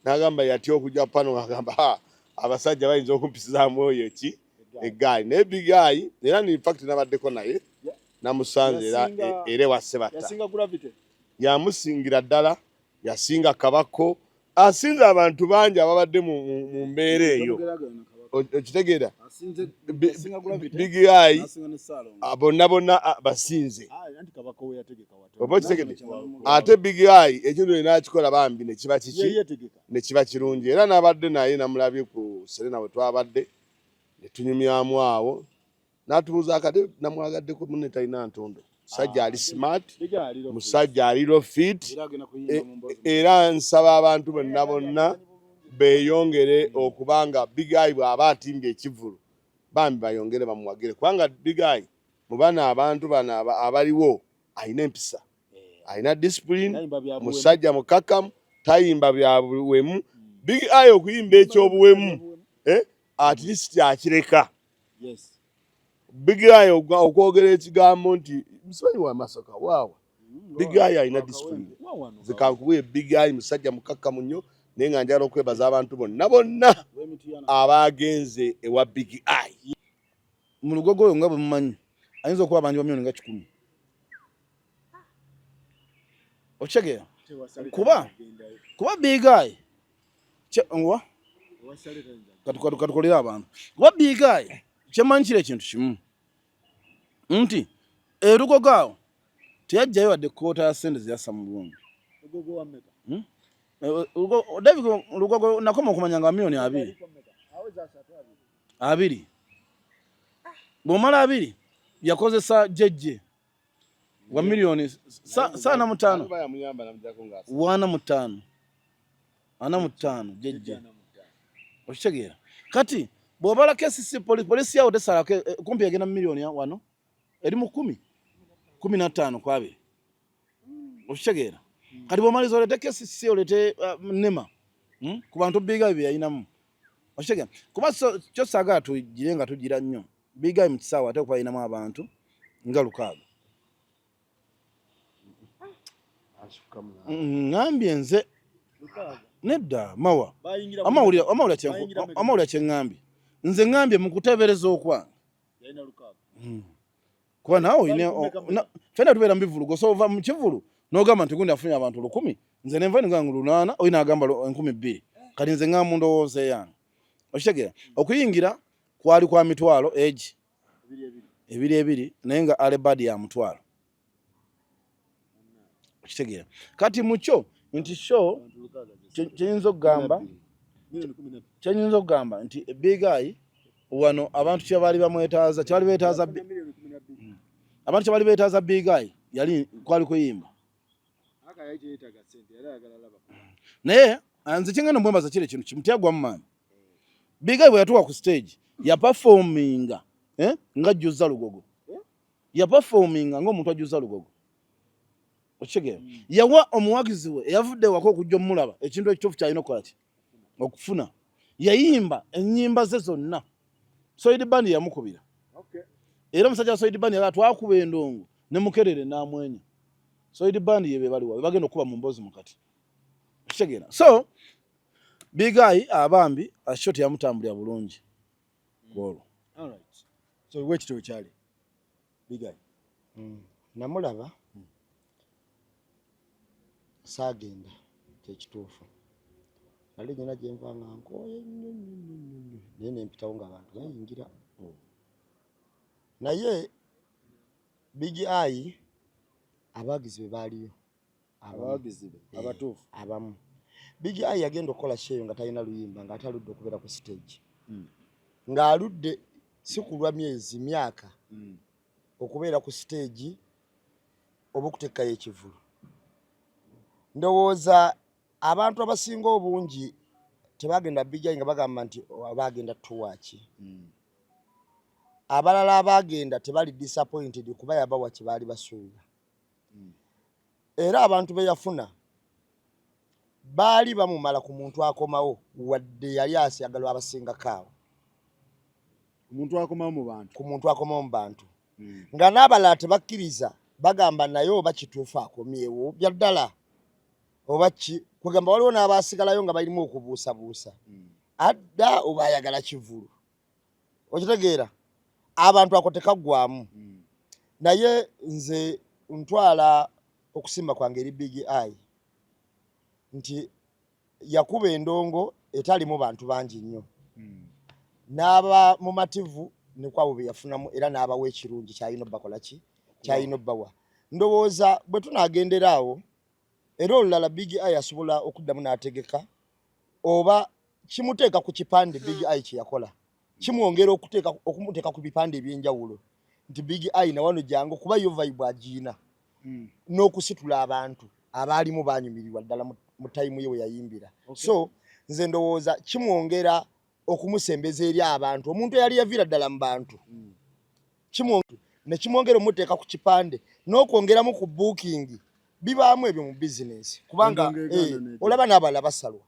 n'agamba yatya okujja pano ng'agamba ha abasajja bayinza okumpisizaamu oyo ki eggaali. Naye Big Eye era in fact nabaddeko naye namusanze era era ewa Sebatta. Yamusingira ddala, yasinga Kabako, asinze abantu bangi ababadde mu mbeera eyo. Okitegeera? Big Eye bonna bonna basinze. Oba okitegedde? Ate Big Eye ekintu eno akikola bambi ne kiba kiki? Ne kiba kirungi. Era n'abadde naye namulabye ku Serena we twabadde ne tunyumyamu awo. N'atubuuza akade namwagaddeko munne talina ntondo. Musajja ali smart, musajja ali low fit. Era nsaba abantu bonna bonna beeyongere okubanga Big Eye bw'aba atimbye ekivvulu bambi bayongere bamuwagire, kubanga Big Eye mu bano abantu bano abaliwo alina empisa, alina discipline, musajja mukakkamu, tayimba bya buwemu. Big Eye okuyimba ekyobuwemu at least akireka. Big Eye okwogera ekigambo nti musimanyi wa Masaka waawa. Big Eye alina discipline. Nze kankubuye Big Eye musajja mukakkamu nnyo, naye nga njagala okwebaza abantu bonna bonna abagenze ewa Big Eye. Mu Lugogo oyo nga bwe mumanyi ayinza okuba abangi ba miliyoni nga 100. Okitegeera? Kuba Big Eye ngwa katukolere abantu. Kuba Big Eye kyemmanyi kiri ekintu kimu nti erugogo awo teyajjayo wadde kkoota ya ssente ze yassa mu bulungi. David Lugogo nakoma okumanya nga miliyoni 20. 20. Bw'omala 20 yakozesa jjejje wa miliyoni 45. 45. 45 jjejje. Okitegeera? Kati bw'obala KCC polisi yawo tesalako kumpi egenda miliyoni wano eri mu 10 15 ku 20. Okitegeera? Kati bw'omaliza olete KCC olete NEMA ku bantu Big Eye bye yalinamu. Okitegeera? Kuba kyo saagala tugire nga tugira nnyo. Big Eye mu kisaawe ate okuba alinamu abantu nga 6. Ngambye nze nedda mawa amawulira kye ŋŋambye nze ŋŋambye mu kuteebereza okwange kuba naawe ffenna tubeera mu bivvulu gosa ova mu kivvulu n'ogamba nti gundi afunye abantu 1000 nze nenva nga 800 oyo n'agamba 2000 kati nze ŋŋamba mu ndowooza eyange. Okitegeera? Okuyingira kwali kwa mitwalo egi 2 naye nga alebad ya 1000. Okitegeera? Kati mukyo nti show kyenyinza okugamba nti Big Eye wano abantu kye baali bamwetaaza kye baali beetaaza abantu kye baali beetaaza Big Eye yali kwali kuyimba. Naye nze kyengenda omwembaza kiri ekintu kimu teyagwa mu maanyi. Big Eye bwe yatuuka ku stage yaperforminga nga ajjuzza Lugogo. Yaperforminga ng'omuntu ajjuzza Lugogo. Okitegeera? Yawa omuwagizi we eyavudde ewaka okujja omulaba ekintu ekituufu ky'alina okukola ki? Okufuna. Yayimba ennyimba ze zonna. Solid Band yamukubira. Era omusajja wa Solid Band yagamba twakuba endongo ne Mukerere n'amwenya. Solid Band ye be baliwa be bagenda okuba mu mboozi mu kati. Okitegeera? So Big Eye abambi shot yamutambulira bulungi kwolwo. So wekityo kyali Big Eye. Namulaba saagenda kyekituufu. Nali nnyina gye nva nga nkooye nnyo nnyo nnyo nnyo nnyo naye ne mpitawo ng'abantu bayingira. Naye Big Eye abawagizi be baaliyo. Abawagizi be abatuufu abamu. Big Eye yagenda okukola show eyo nga talina luyimba ng'ate aludde okubeera ku stage. Ng'aludde si kulwa myezi myaka okubeera ku stage. Oba okuteekayo ekivulu. Ndowooza abantu abasinga obungi tebagenda Big Eye nga bagamba nti bagenda tuwaaki. Abalala abagenda tebali disappointed kuba yabawa kye baali basuubira. Era abantu be yafuna baali bamumala ku muntu akomawo, wadde yali asyagalwa abasingako awo. Omuntu akomawo mu bantu. Ku muntu akomawo mu bantu. Nga n'abalala tebakkiriza, bagamba naye oba kituufu akomyewo bya ddala oba ki, kwegamba waliwo n'abaasigalayo nga balimu okubuusabuusa. Adda oba ayagala kivulu, okitegeera abantu ako tekaggwamu. Naye nze ntwala okusimba kwange eri Big Eye nti yakuba endongo etalimu bantu bangi nnyo, n'aba mumativu ne kwabo be yafunamu, era n'abawa ekirungi kyalina obbakola ki kyalina obbawa. Ndowooza bwe tunaagendera awo, era olulala Big Eye asobola okuddamu n'ategeka oba kimuteeka ku kipande. Big Eye kye yakola kimwongera okumuteeka ku bipande ebyenjawulo nti Big Eye nawano jangu, kuba yo vibe agiina n'okusitula abantu abaalimu banyumirirwa ddala mu time ye we yayimbira. So nze ndowooza kimwongera okumusembeza eri abantu, omuntu eyali yaviira ddala mu bantu, ne kimwongera omuteeka ku kipande n'okwongeramu ku booking. Bibaamu ebyo mu bizinensi kubanga olaba n'abalala basalwa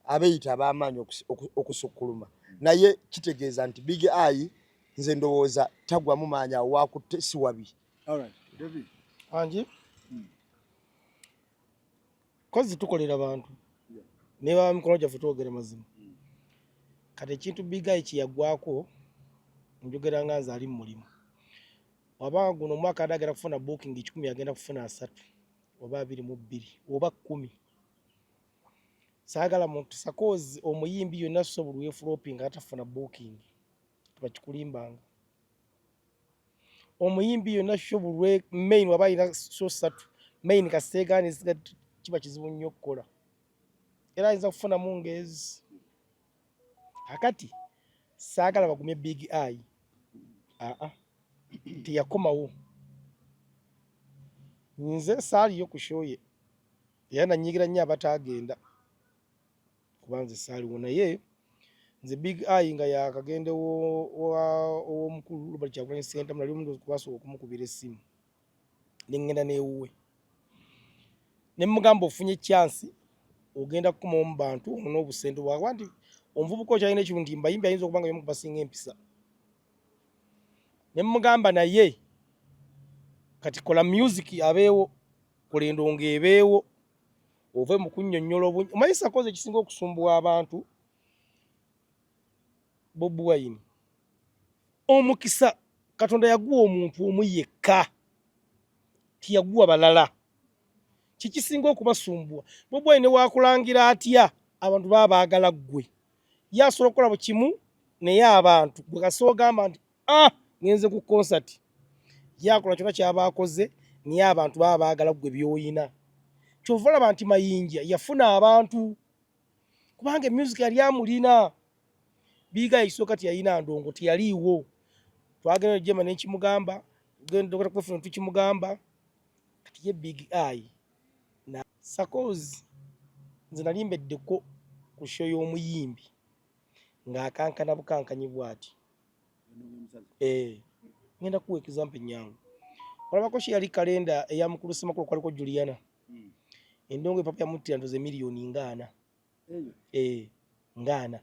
abeeyita ab'amaanyi okusukkuluma, naye kitegeeza nti Big Eye nze ndowooza tagwamu maanyi awo wakutte si wabi. Angi kozi tukolera bantu ne baba mikono gyaffe twogera mazima. Kati ekintu Big Eye kyeyagwako, njogera nga nze ali mu mulimu, wabanga guno omwaka ade agenda kufuna booking 100, agenda kufuna 30 oba 22 oba 10. Saagala muntu sakozi omuyimbi yonna so buli weflopinga atafuna booking tebakikulimbanga. Omuyimbi yonna show bulwe main waba alina show 3 main kaseegaana ezisiga kiba kizibu nnyo okukola, era ayinza kufunamu ngezi. Kakati saagala bagumye Big Eye, aa teyakomawo. Nze saaliyo ku show ye era nanyigira nnyo abataagenda kuba nze saaliwo, naye nze Big Eye nga yakagenda ow'omukulu Robert Kyagulanyi Ssentamu, nali omuntu kubasooka okumukubira essimu, ne ŋŋenda n'ewuwe ne mugamba, "Ofunye chance, ogenda kukomawo mu bantu onone obusente bwakuba nti omuvubuka okyalina ekirungi nti mbayimbi ayinza okuba nga y'omu kubasinga empisa." Ne mugamba, "Naye kati kola music abeewo, kola endongo ebeewo, ove mu kunnyonnyola obungi." Omanyi sakozi ekisinga okusumbuwa abantu, Bobi Wine, omukisa Katonda yaguwa omuntu omu yekka, tiyaguwa balala. Kikisinga okubasumbuwa, Bobi Wine wakulangira atya, abantu baba baagala ggwe. Ye asobola okukola bu kimu, naye abantu gwe kasooka ogamba nti, "Ah, ngenze ku concert." Ye akola kyonna kyaba akoze, naye abantu baba baagala ggwe by'oyina. Kyova olaba nti Mayinja yafuna abantu kubanga music yali amulina. Big Eye ekisooka teyalina ndongo, teyaliiwo. Twagenda jema nenkimugamba, tugenda kwefuna tukimugamba. Kati ye Big Eye na sakozi nze nali mbeddeko ku show y'omuyimbi ng'akankana bukankanyi bw'ati. Ngenda kuwa example enyangu. Olabako ki yali kalenda eya mukulu Ssemakula, kwaliko Juliana. Endongo epapa yamuttira ndoze miliyoni nga 40, nga 40,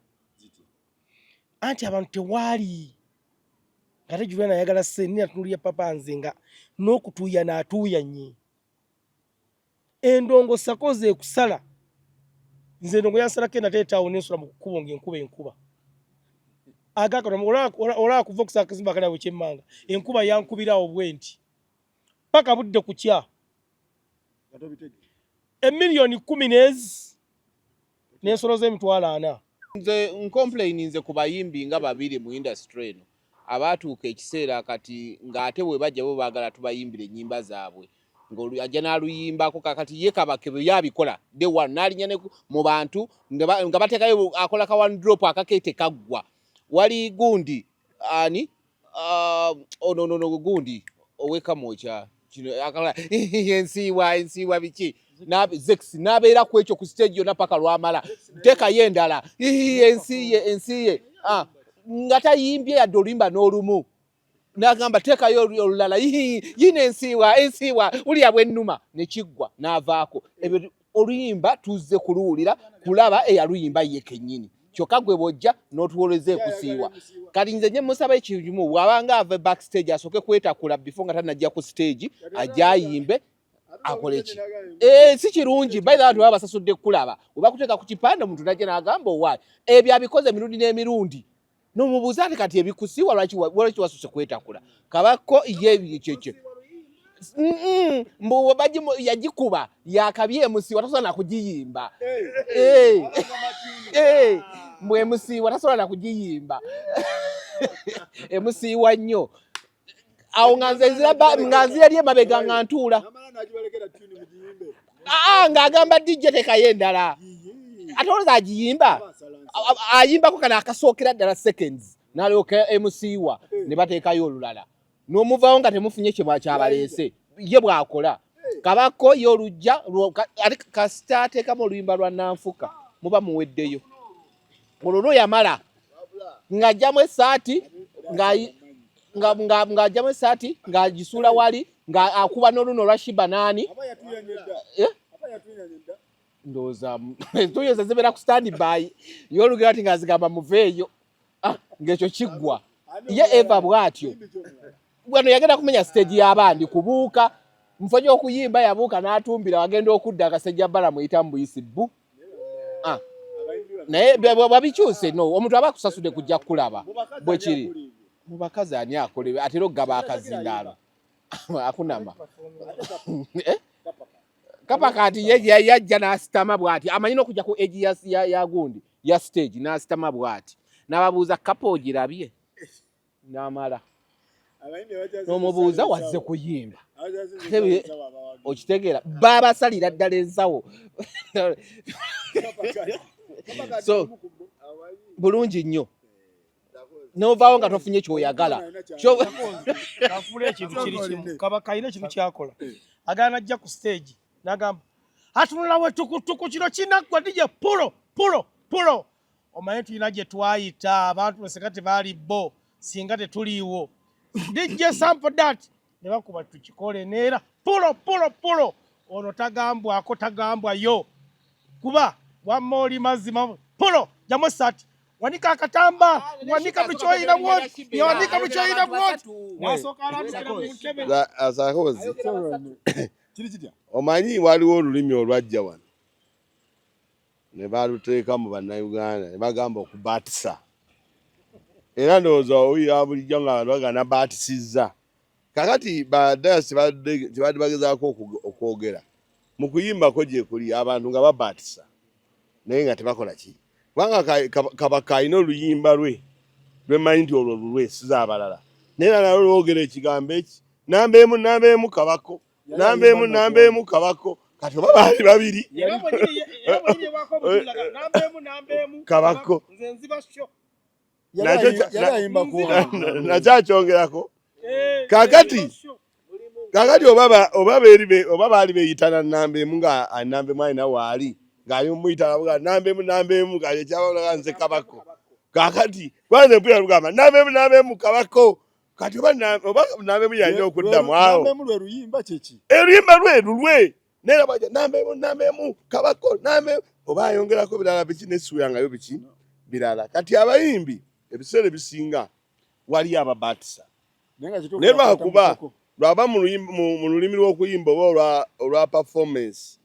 anti abantu tewaali ngate Juliana ayagala ssente. Nina papa nze nga n'okutuuyana atuuyanye endongo sakoze ekusala. Nze endongo yansalako enateetaawo nensula mu kkubo ng'enkuba enkuba agakatolaba kuva okusala akazimba akali awo ekyemmanga, enkuba yankubirawo bwe nti paka budde kukya. Emiliyoni 10 n'ezi n'ensolo z'emitwalo 40. Nze ncomplaininze ku bayimbi nga babiri mu industry eno abaatuuka ekiseera kati ng'ate bwe bajja bo baagala tubayimbire ennyimba zaabwe, ng'ajja n'aluyimbako. Kakati ye Kabake bwe yabikola day one n'alinnya ne mu bantu nga bateekayo akola ka one drop akake tekaggwa. Wali gundi ani, ono nono gundi ow'ekamwokya. Kino akala ensiiwa ensiiwa biki Zex n'abeera ku ekyo ku stage yonna paka lwamala teekayo endala ensi ye ensi ye ah, nga tayimbye yadde oluyimba n'olumu n'agamba teekayo olulala yino ensiiwa ensiiwa wulira bwennuma ne kiggwa n'avaako ebyo oluyimba tuzze kuluwulira kulaba eyaluyimba ye kennyini kyokka gwe bw'ojja n'otuwoleza ekusiiwa kati nze nye musaba ekintu kimu bw'abanga ava backstage asooke kwetakula before nga tanajja ku stage ajja ayimbe akole ki eh, si kirungi by the way baba basasudde kulaba webakuteeka ku kipande omuntu najja n'agamba owaayi ebyo abikoze emirundi n'emirundi nomubuuza nti kati ebikusiwa lwaki wasuse kwetakula kabako ye kyekyo mbu yagikuba yakabye emusiiwa tasobola nakugiyimba eh. Eh. mbu emusiiwa tasobola nakugiyimba emusiiwa nnyo awo nga nze nga nzira eri emabega nga ntuula ah, ng'agamba DJ tekayo endala ate olowooza agiyimba ayimbako kano akasookera ddala seconds n'alyoka emusiiwa ne bateekayo olulala n'omuvawo nga temufunye kyekyabaleese ye bw'akola kabako ye olujja ate kasita ateekamu oluyimba lwa nanfuka muba muweddeyo olwo lwo yamala ng'ajjamu essaati ng'ajjamu essaati ng'agisuula wali ng'akuba n'oluno olwa shiba naani eh? ndowooza tuyinza zibeera ku stand by y'olugero ati ng'azigamba muveeyo ah, ng'ekyo kiggwa ye eva bw'atyo wano yagenda kumenya stage y'abandi kubuuka mufo gy'okuyimba yabuuka n'atumbira wagenda okudda akasajja bbala muyita mu buyisi bbu ah. naye babikyuse no omuntu aba akusasudde kujja kukulaba bwe kiri mu bakazi ani akole atera okugaba akazindaalo akunama eh? kapa kati ye yajja n'asitama bw'ati amanyi n'okujja ku egi ya gundi ya stage n'asitama bw'ati n'ababuuza kapa ogirabye n'amala n'omubuuza wazze kuyimba okitegeera babasalira ddala ensawo so bulungi nnyo novaawo nga tofunye kyoyagala kafuula ekintu kiri kimu kaba kalina ekintu kyakola agala najja ku stage nagamba atunula wetukutuku kino kinaggwa dije pulo pulo pulo omanye tulina gye twayita abantu singa tebaali bo singa tetuliiwo DJ sample that ne bakuba tukikole neera pulo pulo pulo ono tagambwako tagambwayo kuba wamma oli mazima pulo jamu essaati wanika akatamba ah, wanika buli kyoyina bwoti wanika buli kyoyina bwoti nasooka alabikira mu ntebe omanyi waliwo olulimi olwajja wano ne baluteeka mu bannayuganda ne bagamba okubaatisa era ndowooza owulira bulijjo nga abantu bagamba nabaatisizza kakati badayasi kyebadde bagezaako okwogera mu kuyimbako gyekuli abantu nga babaatisa naye nga tebakola ki kubanga kabaka alina oluyimba lwe lwemanyi nti olwo lulwe siza abalala naye era nalwo lwogera ekigambo eki namba emu namba emu kabako namba emu namba emu kabako kati oba baali babiri kabako nakyo akyongerako eh, kakati kakati oba baali beyitana namba emu nga namba emu alina waali ng'ali mumuyita namba emu namba emu kati ekyabalaga nze kabako kakati kwanze mpulira lugamba namba emu namba emu kabako kati oba namba emu yalina okuddamu awo oluyimba lwe lulwe naye baja namba emu namba emu kabako namba emu oba ayongerako birala biki nesuuyangayo biki birala kati abayimbi ebiseera ebisinga waliyo ababatisa naye lwakuba lwaba mu lulimi lw'okuyimba oba olwa performance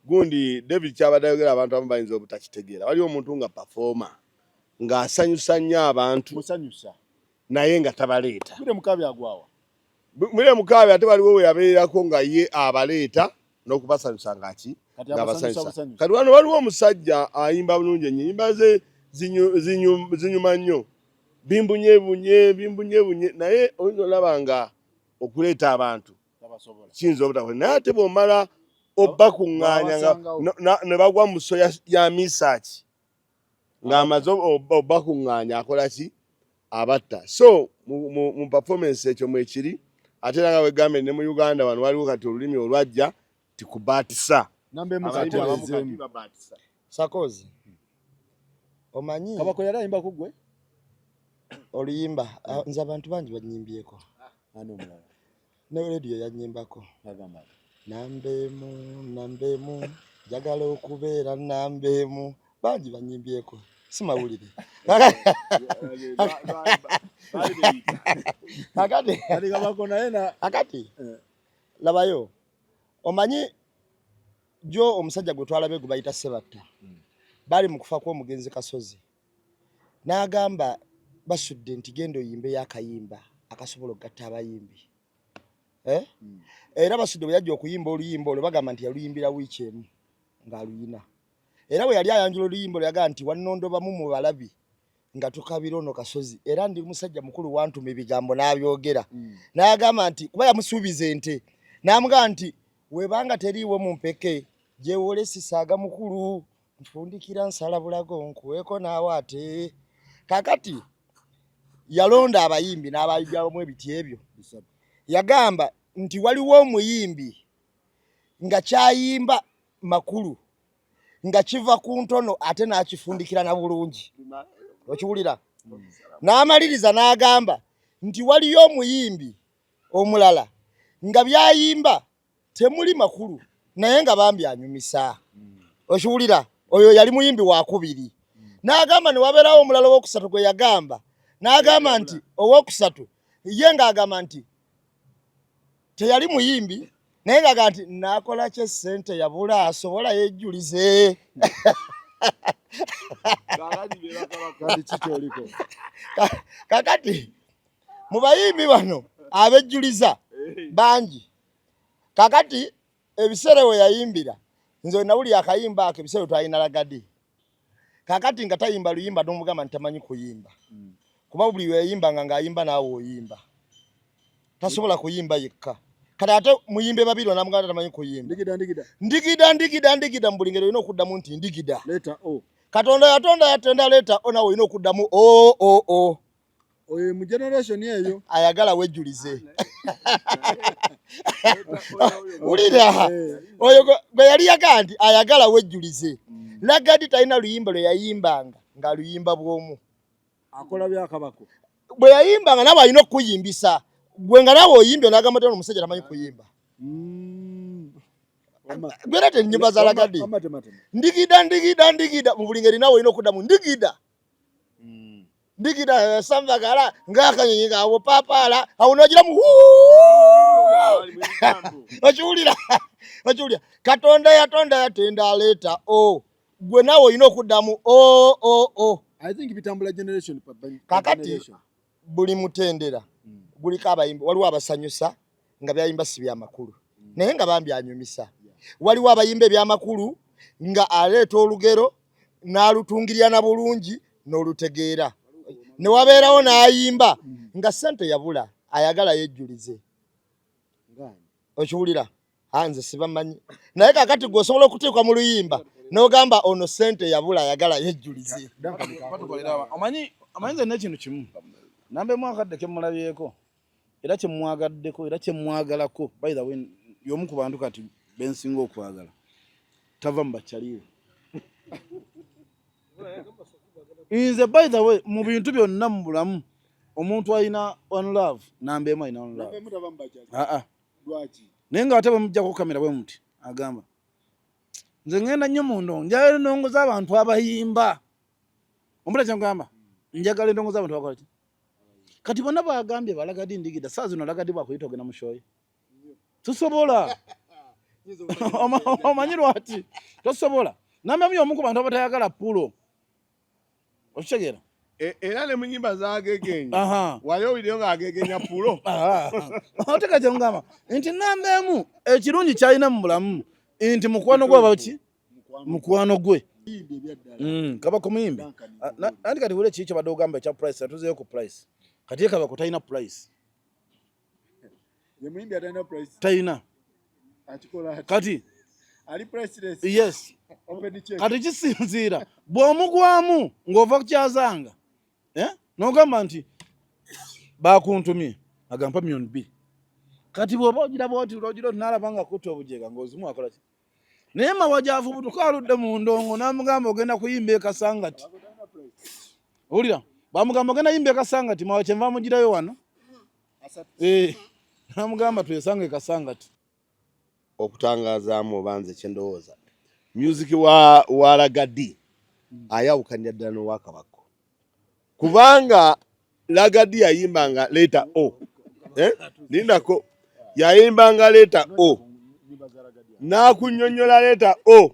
gundi David kyabadde ayogera abantu abamu bayinza obutakitegeera waliwo omuntu nga performer ng'asanyusa nnyo abantu naye nga tabaleeta Mwire Mukaabi agwawa Mwire Mukaabi ate waliwo we yabeerako nga ye abaleeta n'okubasanyusa ngaki ng'abasanyusa kati wano waliwo omusajja ayimba bulungi ennyo enyimba ze zinyuma nnyo bimbunyeebunye bimbunyeebunye naye oyinza olaba nga okuleeta abantu kiyinza obutakola naye ate bw'omala obakuŋŋaanya ne bagwa mu so ya misaaki ng'amaze obakuŋŋaanya akola ki abatta so mu performance ekyo mwekiri Ate era nga wegambye ne mu Uganda wano waliwo kati olulimi olwajja tikubaatisa. Namba emu Abayimbi abamu kati katereezeemu. babaatisa. Sakozi omanyi Kabako yali ayimba ku ggwe? Oluyimba nze abantu bangi banyimbyeko. Ani omulala? Ne radio yanyimbako. Agamba. Namba emu, namba emu, njagala okubeera namba emu. Bangi banyimbyeko. Si mawulire. Kakati Kati Kabako naye na kakati labayo omanyi jo omusajja gwe twalabye gwe bayita Sebatta bali mu kufa kw'omugenzi Kasozi n'agamba Basudde nti genda oyimbeyo akayimba akasobola okugatta abayimbi Era Basudde bwe yajja okuyimba oluyimba olwo bagamba nti yaluyimbira wiiki emu ng'aluyina. Era bwe yali ayanjula oluyimba olwo yagamba nti wannondobamu mu balabi nga tukabira ono Kasozi era ndi musajja mukulu wantuma ebigambo n'abyogera. N'agamba nti kuba yamusuubiza ente n'amugamba nti webanga teriiwo mu mpeke gyewole sisaaga mukulu nfundikira nsala bulago nkuweeko naawe ate. Kaakati yalonda abayimbi n'abayigyamu ebiti ebyo. Yagamba nti waliwo omuyimbi nga kyayimba makulu nga kiva ku ntono ate n'akifundikira na bulungi. Okiwulira? N'amaliriza n'agamba nti waliyo omuyimbi omulala nga byayimba temuli makulu naye nga bambi anyumisa. Okiwulira? Oyo yali muyimbi wakubiri. N'agamba ne wabeerawo omulala owokusatu gwe yagamba. N'agamba nti owokusatu ye ng'agamba nti teyali muyimbi naye ng'agamba nti naakola ki essente yabula asobola yejjulize. Kati ki kyoliko? Kakati mu bayimbi bano abejjuliza bangi. Kakati ebiseera we yayimbira nze nawulira akayimba ako ebiseera twalina Lagadi. Kakati nga tayimba luyimba n'omugamba nti tamanyi kuyimba. Kuba buli we yayimbanga ng'ayimba naawe oyimba. Tasobola kuyimba yekka. Kati ate muyimbe babiri n'amugamba tamanyi kuyimba. Ndigida, ndigida. Ndigida, ndigida, ndigida mu buli ngeri olina okuddamu nti ndigida. Leeta O. Katonda yatonda yatenda leeta O naawe olina okuddamu O, O, O. Oyo mu generation eyo. Ayagala wejjulize. Wulira. Oyo gwe yali yagamba nti ayagala wejjulize. Lagadi talina luyimba lwe yayimbanga ng'aluyimba bw'omu. Akola bya Kabako. Bwe yayimbanga nawe alina okukuyimbisa. Gwe nga nawe oyimbye n'agamba nti ono omusajja tamanyi kuyimba. Gwe leeta ennyimba za Lagadi. Ndigida, ndigida, ndigida. Mu buli ngeri nawe olina okuddamu ndigida. Ndigida sambagala ng'akanyonyi ng'awo paapaala awo n'ogiramu okiwulira okiwulira Katonda yatonda yatenda aleeta o gwe naawe olina okuddamu o o o. I think bitambula generation per Kakati generation. buli mutendera guliko abayimbi, waliwo abasanyusa nga byayimba si byamakulu naye nga bambi anyumisa. Waliwo abayimba ebyamakulu nga aleeta olugero n'alutungirira na bulungi n'olutegeera. Ne wabeerawo n'ayimba nga ssente yabula ayagala yejjulize. Okiwulira? Nze sibamanyi. Naye kakati gwe osobola okutuuka mu luyimba n'ogamba ono ssente yabula ayagala yejjulize. Omanyi nze n'ekintu kimu. Namba emu akadde ke mmulabyeko era kye mmwagaddeko era kye mmwagalako, by the way, y'omu ku bantu kati be nsinga okwagala. Tava mu bakyaliwe. Nze by the way, mu bintu byonna mu bulamu, omuntu alina one love, namba emu alina one love. Namba emu tava mu bakyali. Aa. Lwaki? Naye ng'ate bwe muggyako kamera bwe muti, agamba nze ngenda nnyo mu ndongo, njagala endongo z'abantu abayimba. Ompulira kye nkugamba? Njagala endongo z'abantu abakola ki? Kati bonna bw'agambye Balagadi ndigida, saa zino Lagadi bw'akuyita ogenda mu show ye. Tusobola. Omanyi lwaki? Tosobola. Namba emu y'omu ku bantu abatayagala pulo. Okitegeera? Era ne mu nnyimba z'agegenya. Wali owuliriyo ng'agegenya pulo? Oteka kye ngamba nti namba emu ekirungi ky'alina mu bulamu nti mukwano gwe aba ki? Mukwano gwe. Kabako muyimbi. Anti kati wule kiki ky'obadde ogamba ekya price, atuzeeyo ku price. Kati ye Kabako talina price. Ye muyimbi atalina price. Talina. Akikola atya? Kati. Ali priceless. Yes. Open check. Kati kisinziira bw'omugwamu ng'ova ku kyazanga. N'ogamba nti bakuntumye agamba milioni bbiri. Kati bw'oba ogira bw'oti ogira oti n'alaba nga kutta obujega ng'ozimu akola ki? Naye Mawa gy'afubutuka aludde mu ndongo n'amugamba ogenda kuyimba e Kasangati. Owulira? Bamugamba ogenda yimba e Kasangati, Mawa kyenva amugirayo wano. Eh, n'amugamba twesange e Kasangati. Okutangazaamu oba nze kye ndowooza music wa, wa Ragga Dee ayawukanira ddala n'owa Kabako kubanga Ragga Dee yayimbanga letter O eh? Lindako yayimbanga letter O n'akunnyonnyola letter O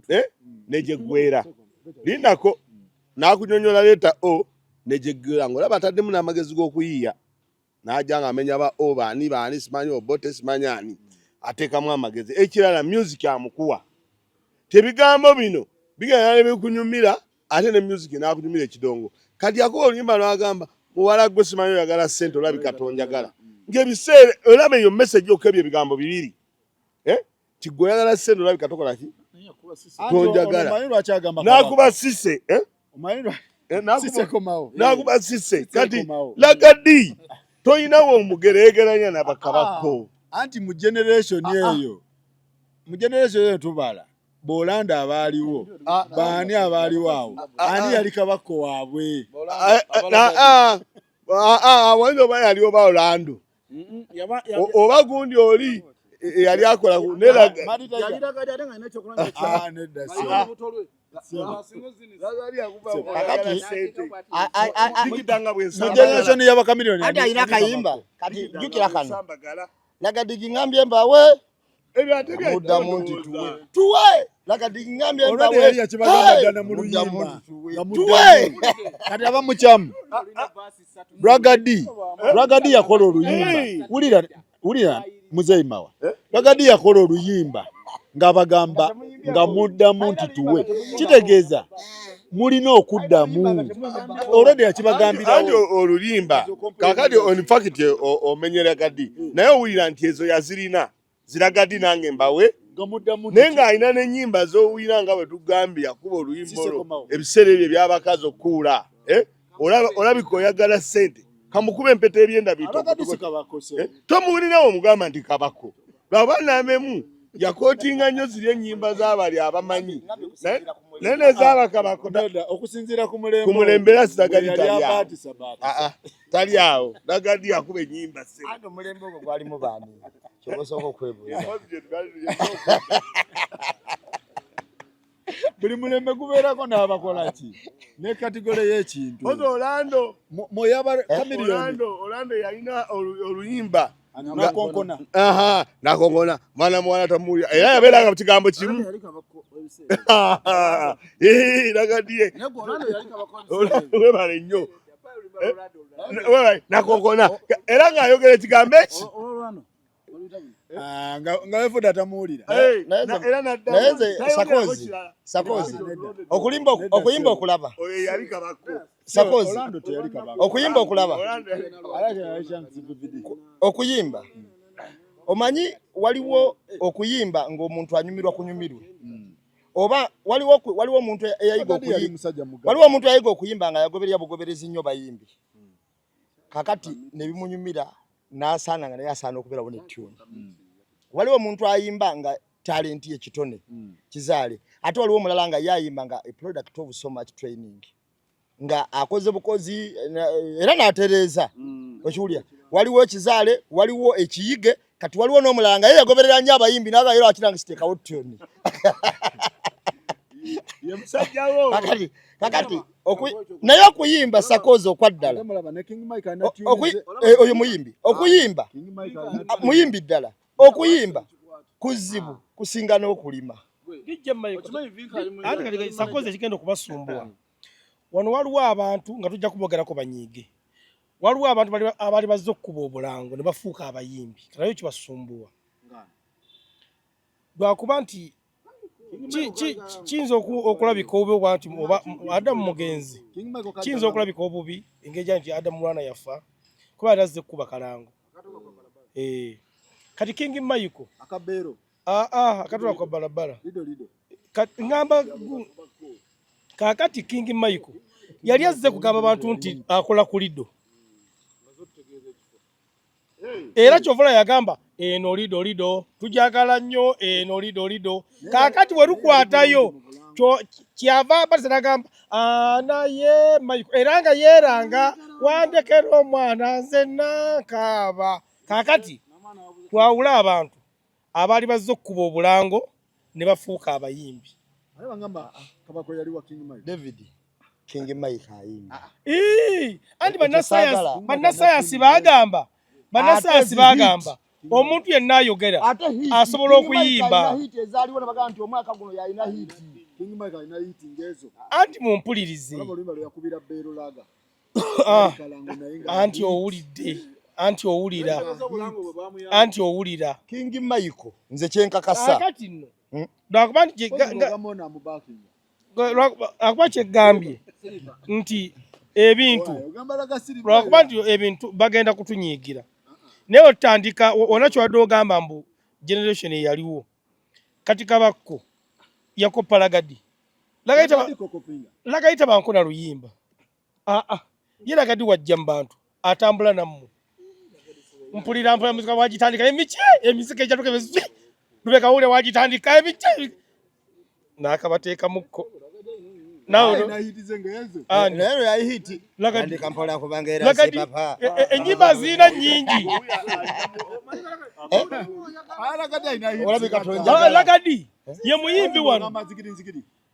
eh? Negyeggwera lindako n'akunnyonnyola letter O negyeggwera ng'olaba ataddemu n'amagezi g'okuyiiya n'ajja ng'amenya ba O baani baani simanyi Obote simanyi ani ateekamu amagezi. Ekirala music amukuwa tebigambo bino bigenda ne bikunyumira ate ne music n'akunyumira ekidongo. Kati akuba oluyimba lw'agamba muwala gwe simanyi oyagala ssente olabika tonjagala ng'ebiseera olaba eyo message yokka ebyo ebigambo bibiri eh? Ti gwe oyagala ssente olabika tokola ki tonjagala n'akuba sise eh? Eh, n'akuba sise kati Ragga Dee toyinawo omugeregeranya nabakabako ah, anti mu generation ah, ah. eyo mu generation eyo tubala Bolanda abaaliwo baani abaaliwo awo ani yali kabako waabwe wayinza oba yali oba Orlando oba gundi oli eyali akola generation y'abakamiliyoni ati alina akayimba kati jjukira kano Ragga Dee ngambye mbawe muddamu nti tuwe tuwe Ragga Dee ngambye mbawe yali yakibagamba ddala mu luyimba tuwe kati aba mukyamu Ragga Dee Ragga Dee yakola oluyimba wulira wulira muzeyi Mawa Ragga Dee yakola oluyimba ng'abagamba nga muddamu nti tuwe kitegeeza mulina okuddamu already yakibagambirawo oluyimba kakati in fact omenyera Ragga Dee naye owulira nti ezo yazirina ziraga Dee nange mbawe naye ng'alina n'ennyimba z'owulira nga bwe tugambye yakuba oluyimba olwo ebiseera ebyo eby'abakazi okukuula eh? Olabika oyagala ssente kamukuba empeta ebyenda bito eh? Tomuwulirawo omugamba nti kabako lwaba namemu yakootinga nnyo ziri ennyimba z'abali abamanyi naye nez'abakabako okusinziira ku mulembe era Ragga Dee tali awo ah, ah, tali awo Ragga Dee yakuba ennyimba omulembe ogwo gwalimu baani kyoba osooka okwebuuza buli mulembe gubeerako n'abakola ki ne category y'ekintu Orlando moyaba Chameleone Orlando yalina oluyimba nakonkona aha nakonkona mwana muwala tamuwulira era yabeeranga mu kigambo kimu Ragga Dee webale nnyo eh, nakonkona era ng'ayogera ekigambo eki ah, nga wefuda tamuwulira naye nze sakozi sakozi okuyimba okulaba sakozi okuyimba okulaba okuyimba omanyi waliwo okuyimba ng'omuntu anyumirwa kunyumirwe oba waliwo waliwo omuntu eyayiga okuyimba waliwo omuntu eyayiga okuyimba nga yagoberera bugoberezi nnyo bayimbi kakati ne bimunyumira n'asaana nga naye asaana okubeerawo ne tune waliwo omuntu ayimba nga talent ye kitone kizaale ate waliwo omulala nga ye ayimba nga a product of so much training nga akoze bukozi era n'atereeza mm. okiwulira waliwo ekizaale waliwo ekiyige kati waliwo n'omulala nga ye yagoberera nnyo abayimbi naga era akiranga siteekawo tune kakati kakati naye okuyimba sakozi okwaddala eh, oyo muyimbi okuyimba muyimbi ddala okuyimba kuzibu kusinga n'okulima sakozi ekigenda okubasumbuwa wano waliwo abantu nga tujja kubogerako banyiige waliwo abantu abaali bazze okukuba obulango ne bafuuka abayimbi kanayo kibasumbuwa lwakuba nti kiyinza okulabika obubi oba nti oba Adamu mugenzi kiyinza okulabika obubi engeri gya nti Adamu Mulwana yafa kuba yali azze kukuba kalango eh. Kati King Michael aa ah, ah, akatula kwa balabala ngamba kakati King Michael yali azze kugamba abantu nti akola ku Lido. Era kyovola yagamba eno lido lido tujagala nnyo eno lido lido. Kaakati we lukwatayo kyava Patrice nagamba naye Michael era nga yeeranga wandekera omwana nze nankaaba. Kaakati twawule abantu abaali bazze okukuba obulango ne bafuuka abayimbi. David King Mike ayimba. Anti bannasayansi bagamba, bannasayansi bagamba omuntu yenna ayogera asobola okuyimba. Anti mumpulirize. Anti owulidde, anti owulira, anti owulira. King Michael nze kyenkakasa. Kakati nno lwakuba nti lwakuba kyegambye nti ebintu, lwakuba nti ebintu bagenda kutunyiigira. Naye otandika wonna ky'obadde ogamba mbu generation eyaliwo kati Kabakko yakoppa Lagadi. Lagadi tabanko na luyimba. Ye Lagadi wajja mu bantu atambula nammwe. Mpulira mpulira muzika wagitandika emiki emizika ejatuka emiziki lubeka wule wagitandika emiki n'akabateekamukko. Ennyimba zirina nnyingi. Lagadi ye muyimbi wano.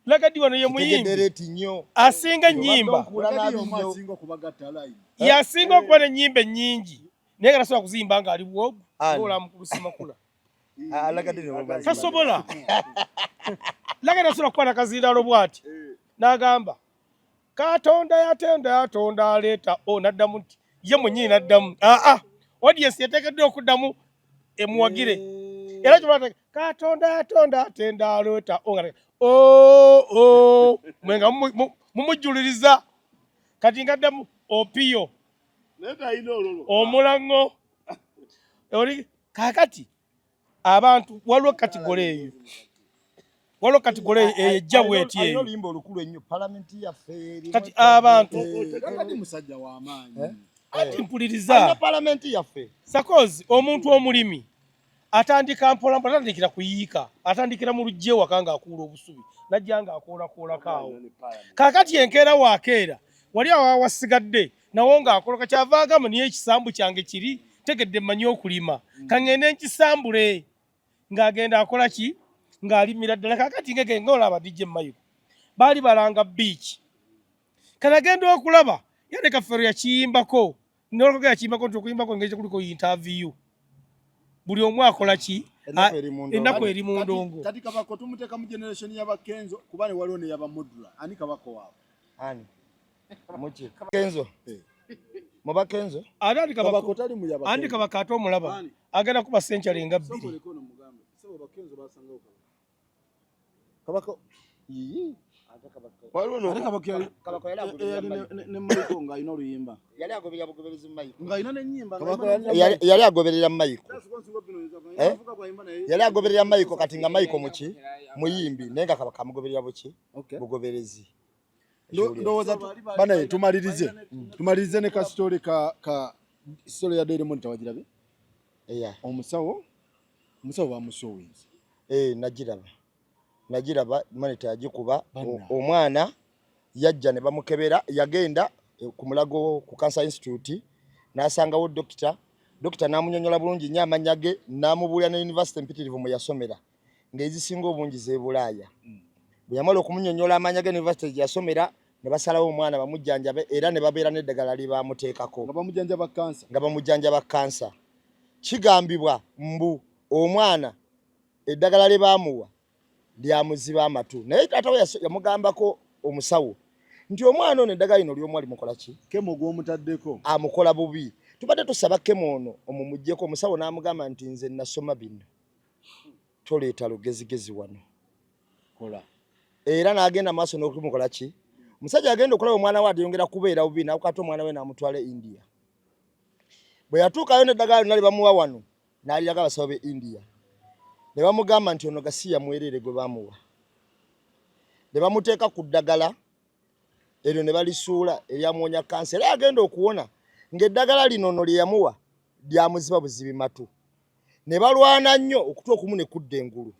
Lagadi wano ye muyimbi asinga ennyimba, yasinga okuba n'ennyimba ennyingi naye nga tasobola kuziyimba ng'ali bwogu ng'olamukulusimakula. Tasobola. Lagadi tasobola kukwata kazindaalo bw'ati n'agamba Katonda yatenda yatonda aleeta o n'addamu nti ye mwennyini n'addamu aa audience yateekeddwa okuddamu emuwagire era kyoba Katonda yatonda atenda aleeta o o mwe nga mumujjuliriza kati ngaddamu opiyo omulango oli kaakati abantu waliwo katigole eyo waliwo katigole eyo ejja bweti eyo oluyimba olukulu ennyo palamenti yaffe kati abantu musajja w'amaanyi anti mpuliriza palamenti yaffe sakozi omuntu omulimi atandika mpola mpola, atandikira kuyiika, atandikira mu luggya ewaka ng'akuula obusubi najja ng'akoolakoolako awo. Kaakati enkeera waakeera wali awo awasigadde nawo ng'akoloka, kyava agamba niye ekisambu kyange kiri ntegedde mmanyi okulima kaŋŋende nkisambule, ng'agenda akola ki ng'alimira ddala. Kaakati ngege ng'olaba DJ Mayuko baali balanga biiki, kati agenda okulaba yade Kafeero yakiyimbako nolwoga yakiyimbako nti okuyimbako engeri kuliko interview buli omu akola ki ennaku eri mu ndongo. Kati Kabako tumuteeka mu generation y'aba Kenzo kuba ne waliwo ne yaba Mudra. Ani Kabako waabwe? Ani? Muki? Kenzo. Muba Kenzo? Ate andi Kabako tali mu yaba. Andi Kabako ate omulaba agenda kuba century nga bbiri. Kabako yiyi. Ate Kabako yali ne Michael ng'alina oluyimba. Yali agoberera bugoberezi Michael. Ng'alina n'ennyimba. Yali agoberera Michael. Yali agoberera Michael kati nga Michael muki muyimbi naye nga Kabaka amugoberera buki bugoberezi. Ndowooza banaye tumalirize tumalirize ne ka story ka ka story ya Daily Monitor wagirabye? Omusawo bamusuwinze. Nagiraba. Nagiraba Monitor yagikuba omwana yajja ne bamukebera, yagenda ku Mulago ku Cancer Institute n'asangawo dokita. Dokita n'amunyonyola bulungi nnyo amannya ge n'amubuulira ne university empitirivu mwe yasomera ng'ezisinga obungi z'e Bulaaya. Bwe yamala okumunyonyola amannya ge university gye yasomera ne basalawo omwana bamujjanjabe era ne babeera n'eddagala lye baamuteekako nga bamujjanjaba kansa. Nga bamujjanjaba kansa. Kigambibwa mbu omwana eddagala lye baamuwa lyamuziba amatu, naye taata we yamugambako omusawo nti omwana ono eddagala lino ly'omuwa limukola ki? Kemo gw'omutaddeko amukola bubi. Tubadde tusaba kemo ono omumuggyeko. Omusawo n'amugamba nti nze nasoma bino, toleeta lugezigezi wano, kola. Era n'agenda maaso n'okumukola ki? Omusajja agenda okulaba omwana we ateyongera kubeera bubi, n'akwata omwana we n'amutwala e India. Bwe yatuukayo n'eddagala lyonna lye bamuwa wano n'aliraga abasawo b'e India, ne bamugamba nti ono gasiya mwereere gwe bamuwa. Ne bamuteeka ku ddagala eryo ne balisuula eryamuwonya kansa, era yagenda okuwona ng'eddagala lino ono lye yamuwa lyamuziba buzibi matu ne balwana nnyo okutu okumu ne kudda engulu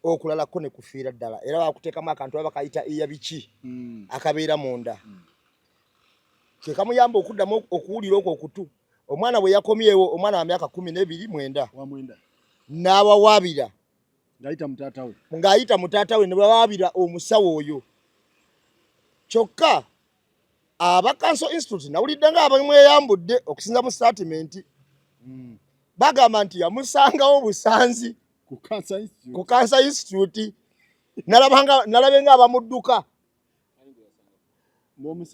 okulala ko ne kufiira ddala era bakuteekamu akantu aba bakayita iya biki akabeera munda kye kamuyamba okuddamu okuwulira okwo okutu. Omwana bwe yakomyewo, omwana wa myaka 12 n'abawaabira ng'ayita mu taata we ne bawaabira omusawo oyo. Kyokka aba Cancer Institute nawulidde nga abamweyambudde okusinza mu sitatimenti bagamba nti yamusangawo busanzi ku Cancer Institute, nalabe nga abamudduka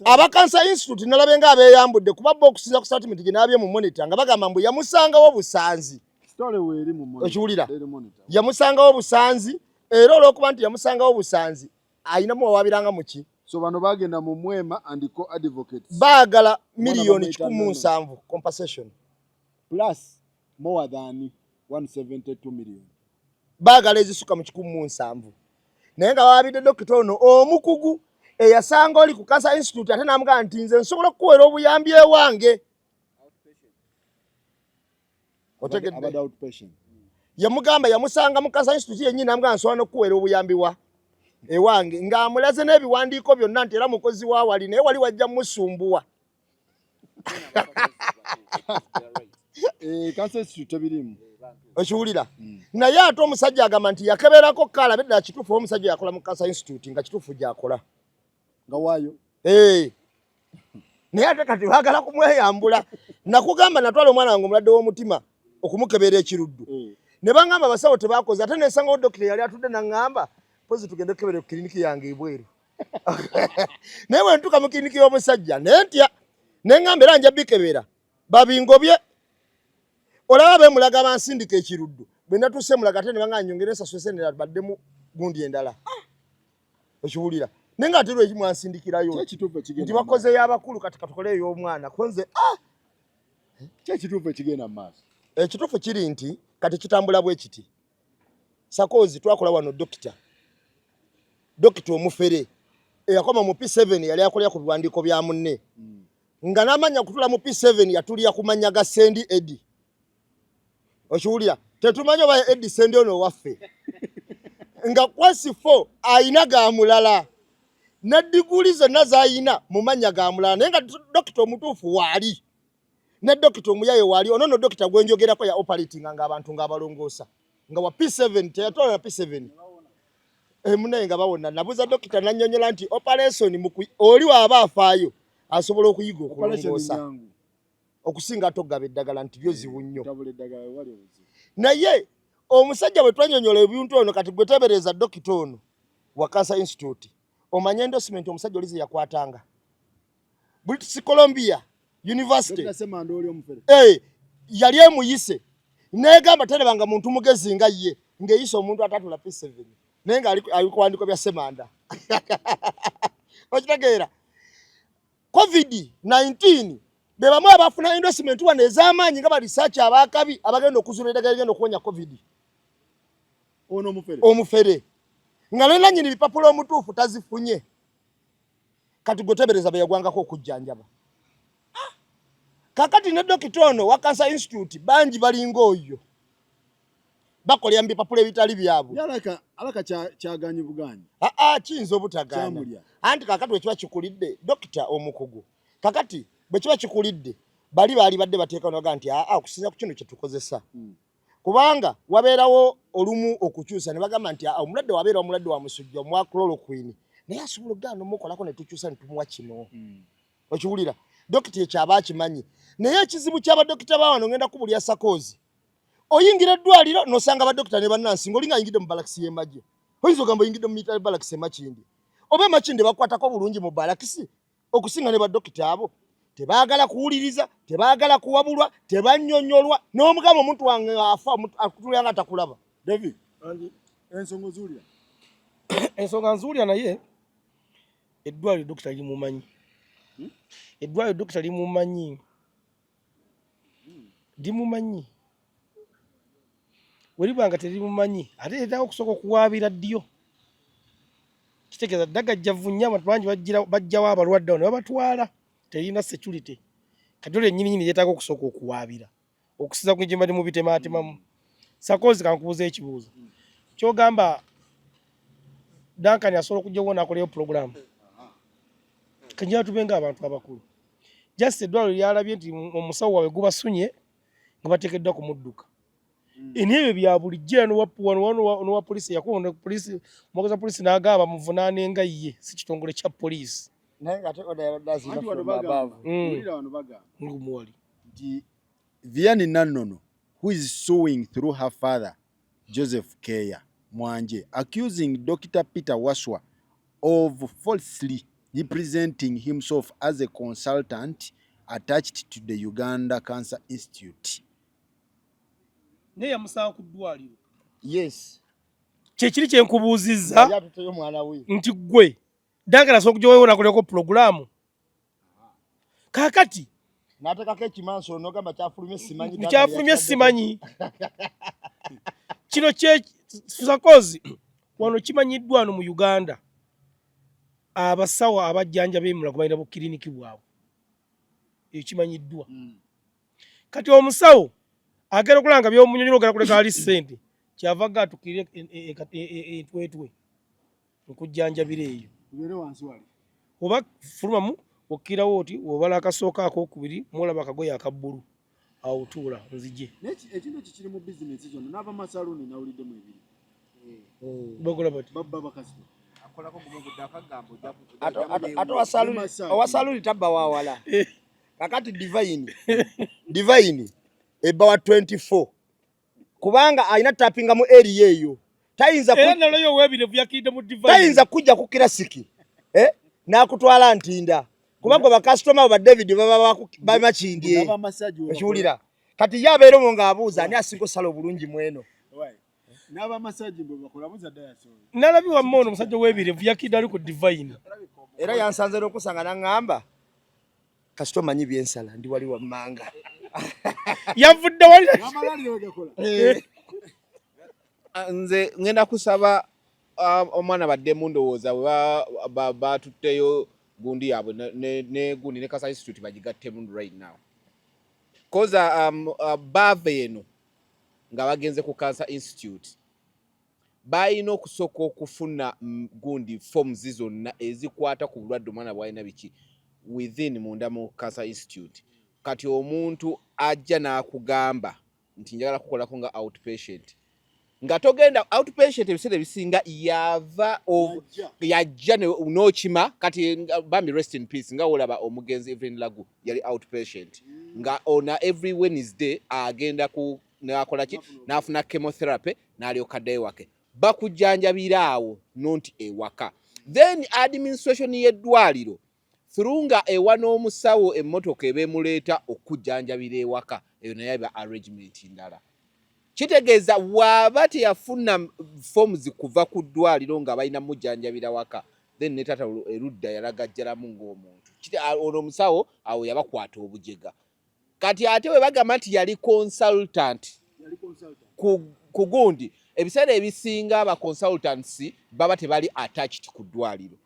aba Cancer Institute nalabe nga abeyambudde kuba bo okusinza ku statement gye nabye mu monitor nga bagamba mbu yamusangawo busanzi. Okiwulira, yamusangawo busanzi era olw'okuba nti yamusangawo busanzi alina muwawabiranga muki. So bano bagenda mu Mwema and co advocates baagala 170,000,000 compensation plus more than 172 million, baagala ezisuka mu 170, naye nga babidde dokita ono omukugu eyasanga oli ku Cancer Institute ate n'amugamba nti nze nsobola okukuwera obuyambi ewange. Otegedde? Yamugamba yamusanga mu Cancer Institute yennyini n'amugamba nsobola n'okukuwera obuyambi wa ewange, ng'amulaze n'ebiwandiiko byonna nti era mukozi wa wali, naye wali wajja musumbuwa. Okiwulira? Naye ate omusajja agamba nti yakeberako kaalabe ddala kituufu omusajja yakola mu Cancer Institute nga kituufu gy'akola nga waayo. Naye ate kati baagala kumweyambula. Nakugamba natwala omwana wange omulwadde w'omutima okumukebera ekiruddu ne bangamba abasawo tebakoze, ate nesangawo dokita yali atudde naŋŋamba pozi tugende kukebera ku kiriniki yange ebweru. Naye bwe ntuuka mu kiriniki y'omusajja naye ntya ne ŋŋamba era nja bikebera babingobye. Olaba bemulaga bansindika ekiruddu, bwe natuuse mulaga ate ne bangamba nyongere nsasule sente endala baddemu gundi endala. Okiwulira? Naye nga ate lweki mwansindikirayo nti bakoze y'abakulu, kati katukole ey'omwana konze. Ki ekituufu ekigenda mu maaso? Ekituufu kiri nti kati kitambula bwe kiti. Sakozi twakola wano dokita omufere eyakoma mu P7 yali akolera ku biwandiiko bya munne nga n'amanya kutula mu P7 yatulira ku mannya ga Sendi Eddy. Okiwulira? Tetumanyi oba Eddy Sendi ono owaffe nga kwasi 4 ayina ga mulala ne diguli zonna z'ayina mu mannya ga mulala, naye nga dokita omutuufu waali ne dokita omuyaye waali. Ono no dokita gwe njogerako ya operatinga nga abantu ng'abalongoosa nga wa P7 teyatwala na P7 munaye nga bawona. Nabuuza dokita nannyonnyola nti operation oli waaba afaayo asobola okuyiga okulongoosa okusinga ate okugaba eddagala nti byo zibu nnyo. Naye omusajja bwe twanyonnyola ebintu ono kati gwe teebereza dokita ono wa Cancer Institute, omanye endorsement omusajja oli ze yakwatanga British Columbia University yali emuyise negamba terabanga muntu mugezi nga ye ng'eyise omuntu atatula P7 naye nga ali kuwandiiko bya Semanda. Okitegeera? COVID-19 be bamu abafuna endorsement wano ez'amaanyi nga ba research abakabi abagenda okuzuula eddagala erigenda okuwonya COVID. Ono omufere. Omufere nga ne nannyini bipapula omutuufu tazifunye. Kati gwe tebereza be yagwangako okujjanjaba. Kakati ne dokita ono wa Cancer Institute bangi balinga oyo bakolera mu bipapula ebitali byabwe. Alaka kyaganyi buganyi. Kiyinza obutagaana. Anti kakati bwe kiba kikulidde dokita omukugu, kakati bwe kiba kikulidde bali baali badde bateeka naga nti okusinza ku kino kye tukozesa. Kubanga wabeerawo olumu okukyusa ne bagamba nti omulwadde wabeera omulwadde wa musujja omuwa chloroquine, naye asobola okugaana omukolako ne tukyusa ne tumuwa kino. Okiwulira? Dokita ekyo aba akimanyi. Naye ekizibu ky'abadokita ba wano ngenda kubulya sakoozi. Oyingira eddwaliro n'osanga abadokita ne bannansi ng'olinga ayingidde mu balakisi y'emagye. Oyinza ogamba oyingidde mu military balakisi e Makindye. Oba e Makindye bakwatako bulungi mu balakisi okusinga ne badokita abo. Tebaagala kuwuliriza, tebaagala kuwabulwa, tebannyonnyolwa. N'omugamba omuntu wange afa akutulira nga takulaba. David, ensonga oziwulira? Ensonga nziwulira, naye eddwaliro dokita limumanyi. Eddwaliro dokita limumanyi. Limumanyi. Bwe liba nga terimumanyi ate yeetaaga okusooka okuwaabira ddyo. Kitegeeza ddagajjavu nnyo, abantu bangi bajjawo abalwadde awo ne babatwala, terina security. Kati olwo yennyini nnyini yeetaaga okusooka okuwaabira. Okusiza ku gyembadde mubitemaatemamu. Sakozi kankubuuza ekibuuzo. Kyogamba Duncan asobola okujja wo n'akolayo pulogulaamu? Kanjala tube ng'abantu abakulu. Just eddwaliro lyalabye nti omusawo waabwe gubasunye nga bateekeddwa kumudduka. Naye ebyo bya bulijjo era n'owa poliisi yakuba poliisi, omwogezi wa poliisi n'agamba muvunaane nga ye, si kitongole kya poliisi. Naye ng'ate order yabadde aziina Anti wano from bagamba, above. Wulira wano bagamba Ngumuwali. nti Vianney Nannono, who is suing through her father Joseph Keya Mwanje, accusing Dr. Peter Waswa of falsely representing himself as a consultant attached to the Uganda Cancer Institute. Naye yamusanga ku ddwaliro. Yes. Kyekiri kye nkubuuzizza Yali atuteyo omwana we. nti ggwe Duncan asobola okujja wewe nakoleko pulogulaamu. Kaakati n'ateekako ekimansulo n'ogamba kyafulumye simanyi. Kyafulumye simanyi. Kino kye Sakozi wano kimanyiddwa wano mu Uganda, abasawo abajjanjaba emulago balina bukiriniki bwabwe, ekyo kimanyiddwa. Kati omusawo agenda okulaba nga by'omunyonyola ogenda kuleka ali ssente, kyava ga atukirire entwetwe nkujjanjabira eyo. Tubeere wansi wali. Oba fulumamu okkirawo oti obala akasooka akookubiri mulaba akagoye aka bbulu, awo tuula nzije. Naye ekintu ekyo kiri mu bizinensi zonna, n'ava masaluuni nawuliddemu ebiri. Bakola bati. Babba bakasitoma. Ate owa saluuni tabba wawala. Kakati Divine ebba wa 24 kubanga alina tapinga mu area eyo. Tayinza Era naloyo owebirevu yakiridde mu Divine. Tayinza kujja ku Classic, n'akutwala Ntinda. Kuba gwe bakasitoma ba David baba bamakindye. Okiwulira? Kati ye abeera omwo ng'abuuza ani asinga osala obulungi mweno. N'abamasaji bwe bakola buza dayasi oyo. Nalabye wamma ono omusajja w'ebirevu yakiridde ali ku Divine. Era yansanze n'okusanga n'aŋŋamba kasita omanyi byensala ndi wali wammanga. Yavudde wali. N'amalwaliro we gakola. Nze ngenda kusaba omwana baddemu ndowooza bwe batutteyo gundi yaabwe ne gundi ne Cancer Institute bagigattemu right now. Koza baava eno nga bagenze ku Cancer Institute, balina okusooka okufuna gundi forms zonna ezikwata ku bulwadde omwana bw'alina biki within munda mu Cancer Institute. Kati omuntu ajja n'akugamba nti njagala kukolako nga outpatient, nga togenda outpatient ebiseera ebisinga yava yajja n'okima. Kati bambi rest in peace, nga wolaba omugenzi Evelyn Lagu yali outpatient, nga ona every Wednesday agenda ku nakola ki n'afuna chemotherapy n'alyoka addayo wake. Bakujjanjabira awo nonti ewaka, then administration y'eddwaliro through nga ewa n'omusawo emmotoka eba emuleeta okujjanjabira ewaka, eyo naye eba arrangement ndala. Kitegeeza bw'aba teyafuna forms kuva ku ddwaliro nga balina mujjanjabira waka, then ne taata erudda yalagajjalamu ng'omuntu. Ono omusawo awo yabakwata obujega. Kati ate bwe bagamba nti yali consultant ku gundi, ebiseera ebisinga aba consultants baba tebali attached ku ddwaliro.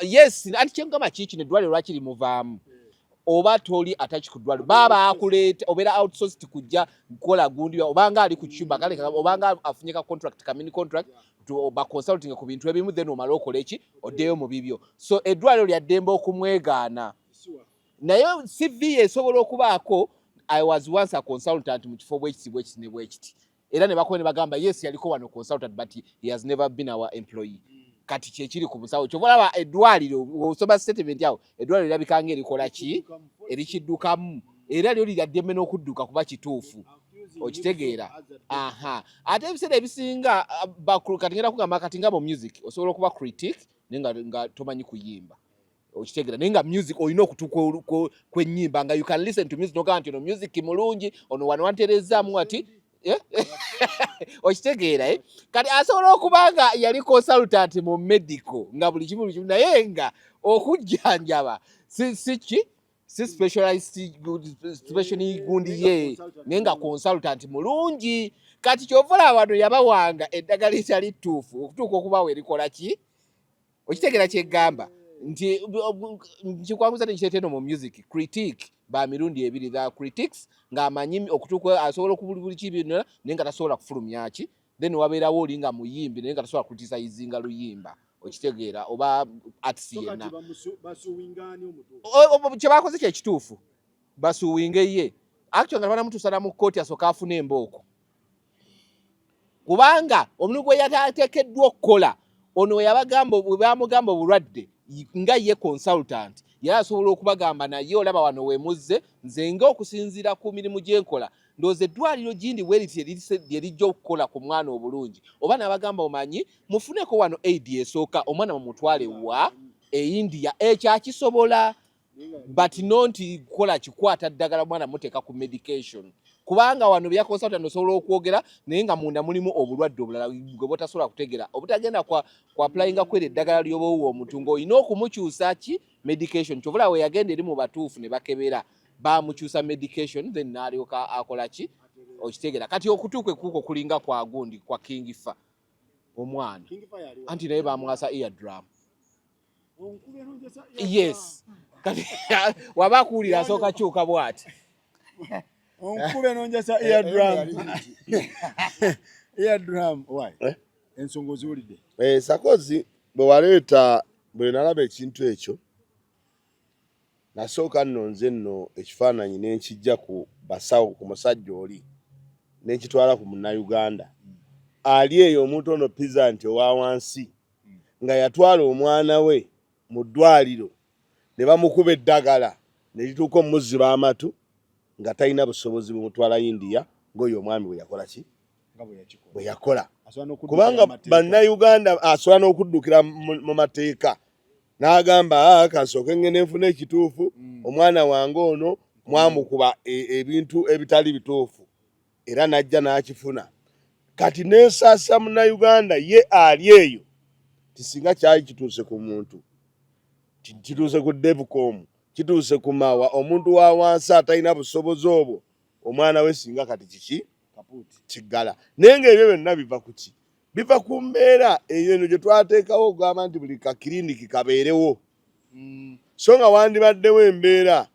Yes, anti kyengamba kiikino, eddwaliro lwaki limuvaamu? Oba toli attached ku ddwaliro, baba akuleeta obeera outsourced kujja kukola gundi, obanga ali ku kyumba kale, obanga afunye ka contract, ka mini contract, ba consulting ku bintu ebimu, then omale okole ki oddeyo mu bibyo. So eddwaliro lya ddembe okumwegaana, naye CV esobola okubaako I was once a consultant mu kifo bwekiti bwekiti ne bwekiti, era ne bakuba ne bagamba yes, yaliko wano consultant, but he has never been our employee. Kati kyekiri ku musawo, kyova olaba eddwaliro osoma statement awo, eddwaliro lirabika nga erikola ki erikiddukamu, era lyo lirya ddembe n'okudduka kuba kituufu, okitegeera? Aha, ate ebiseera ebisinga kati ngenda kugamba kati nga mu music osobola okuba critic naye nga tomanyi kuyimba, okitegeera? Naye nga music olina okutuuka kwennyimba nga you can listen to music nogamba nti ono music mulungi, ono wano wanterezaamu ati. Eh? Okitegeera, eh? Kati asobola okuba nga yali consultant mu medical nga buli kimu buli kimu, naye nga okujjanjaba si ki si specialized special gundi ye, naye nga consultant mulungi. Kati kyova olaba wano yabawanga eddagala eritali ttuufu okutuuka okubawa erikola ki, okitegeera? Kyeggamba nti nkikwanguza nekiteeta eno mu music critique. Ba mirundi ebiri, the critics ng'amanyi okutuuka asobola okubuli buli kibi naye nga tasobola kufulumya ki. Then wabeerawo oli nga muyimbi naye nga tasobola criticizinga luyimba, okitegeera, oba artist yenna. Kye bakoze kyekituufu, basuuwinge ye actually nga banamutuusa na mu kkooti, asooka afune embooko, kubanga omulimu gwe yateekeddwa okukola ono we yabagamba, bwe bamugamba obulwadde nga ye consultant, yali asobola okubagamba, naye olaba wano wemuzze, nze nga okusinziira ku mirimu gye nkola, ndowooza eddwaliro gindi bwe riti lye lijja okukola ku mwana obulungi, oba n'abagamba, omanyi mufuneko wano aid esooka, omwana mumutwale wa e India, ekyo akisobola, but not kukola kikwata ddagala mwana muteeka ku medication, kubanga wano bya consultant osobola okwogera naye nga munda mulimu obulwadde obulala gwe botasobola kutegera, obutagenda kwa applyinga kwera eddagala ly'oba owa omuntu ng'olina okumukyusa ki medication. Kyovula we yagenda eri mu batuufu ne bakebera, bamukyusa medication, then n'alyoka akola ki, okitegeera. Kati okutuuka ekuuko kulinga kwa gundi kwa King Fa omwana, anti naye bamwasa eardrum. Yes, kati waba akuwulira asooka kyuka bw'ati. Onkube nonjasa eardrum, eardrum why? Eh? Ensonga oziwulidde? Eh, sakozi bwe waleeta, bwe nalaba ekintu ekyo, nasooka nno nze nno ekifaananyi ne nkijja ku basawo, ku musajja oli, ne nkitwala ku Munnayuganda ali eyo, omuntu ono pizza nti owa wansi nga yatwala omwana we mu ddwaliro ne bamukuba eddagala ne lituuka omuziba amatu, nga talina busobozi bumutwala India, ng'oyo omwami bwe yakola ki, nga bwe yakikola, bwe yakola. Asobola n'okuddukira kubanga mu mateeka. Bannayuganda asobola n'okuddukira mu mateeka n'agamba, "Ah, kansooke ngende nfune ekituufu, omwana wange ono mwamukuba ebintu ebitali bituufu," era n'ajja n'akifuna. Kati neesaasa Munnayuganda ye ali eyo ti singa kyali kituuse ku muntu, kituuse ku Devcom, kituuse ku Mawa, omuntu wa wansi atalina busobozi obwo, omwana we singa kati kiki kiggala. Naye ng'ebyo byonna biva ku ki? Biva ku mbeera eyo eno gye twateekawo okugamba nti buli kakiriniki kabeerewo, so nga wandibaddewo embeera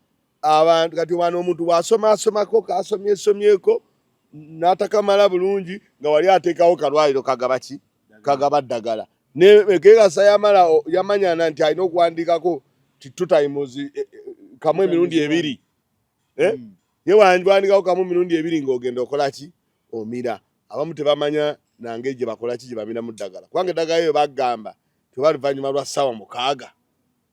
abantu kati wano omuntu bw'asomaasomako kasomyesomyeko n'atakamala bulungi, nga wali ateekawo kalwaliro kagaba ki, kagaba ddagala, nekekasa yamala yamanyana nti alina okuwandiikako ti two times, kamu emirundi ebiri, eh? Ye wandikako kamu emirundi ebiri ng'ogenda okola ki, omira. Abamu tebamanya nange gye bakola ki, gye bamiramu ddagala, kubanga eddagala eyo bagamba teba luvannyuma lwa ssaawa 6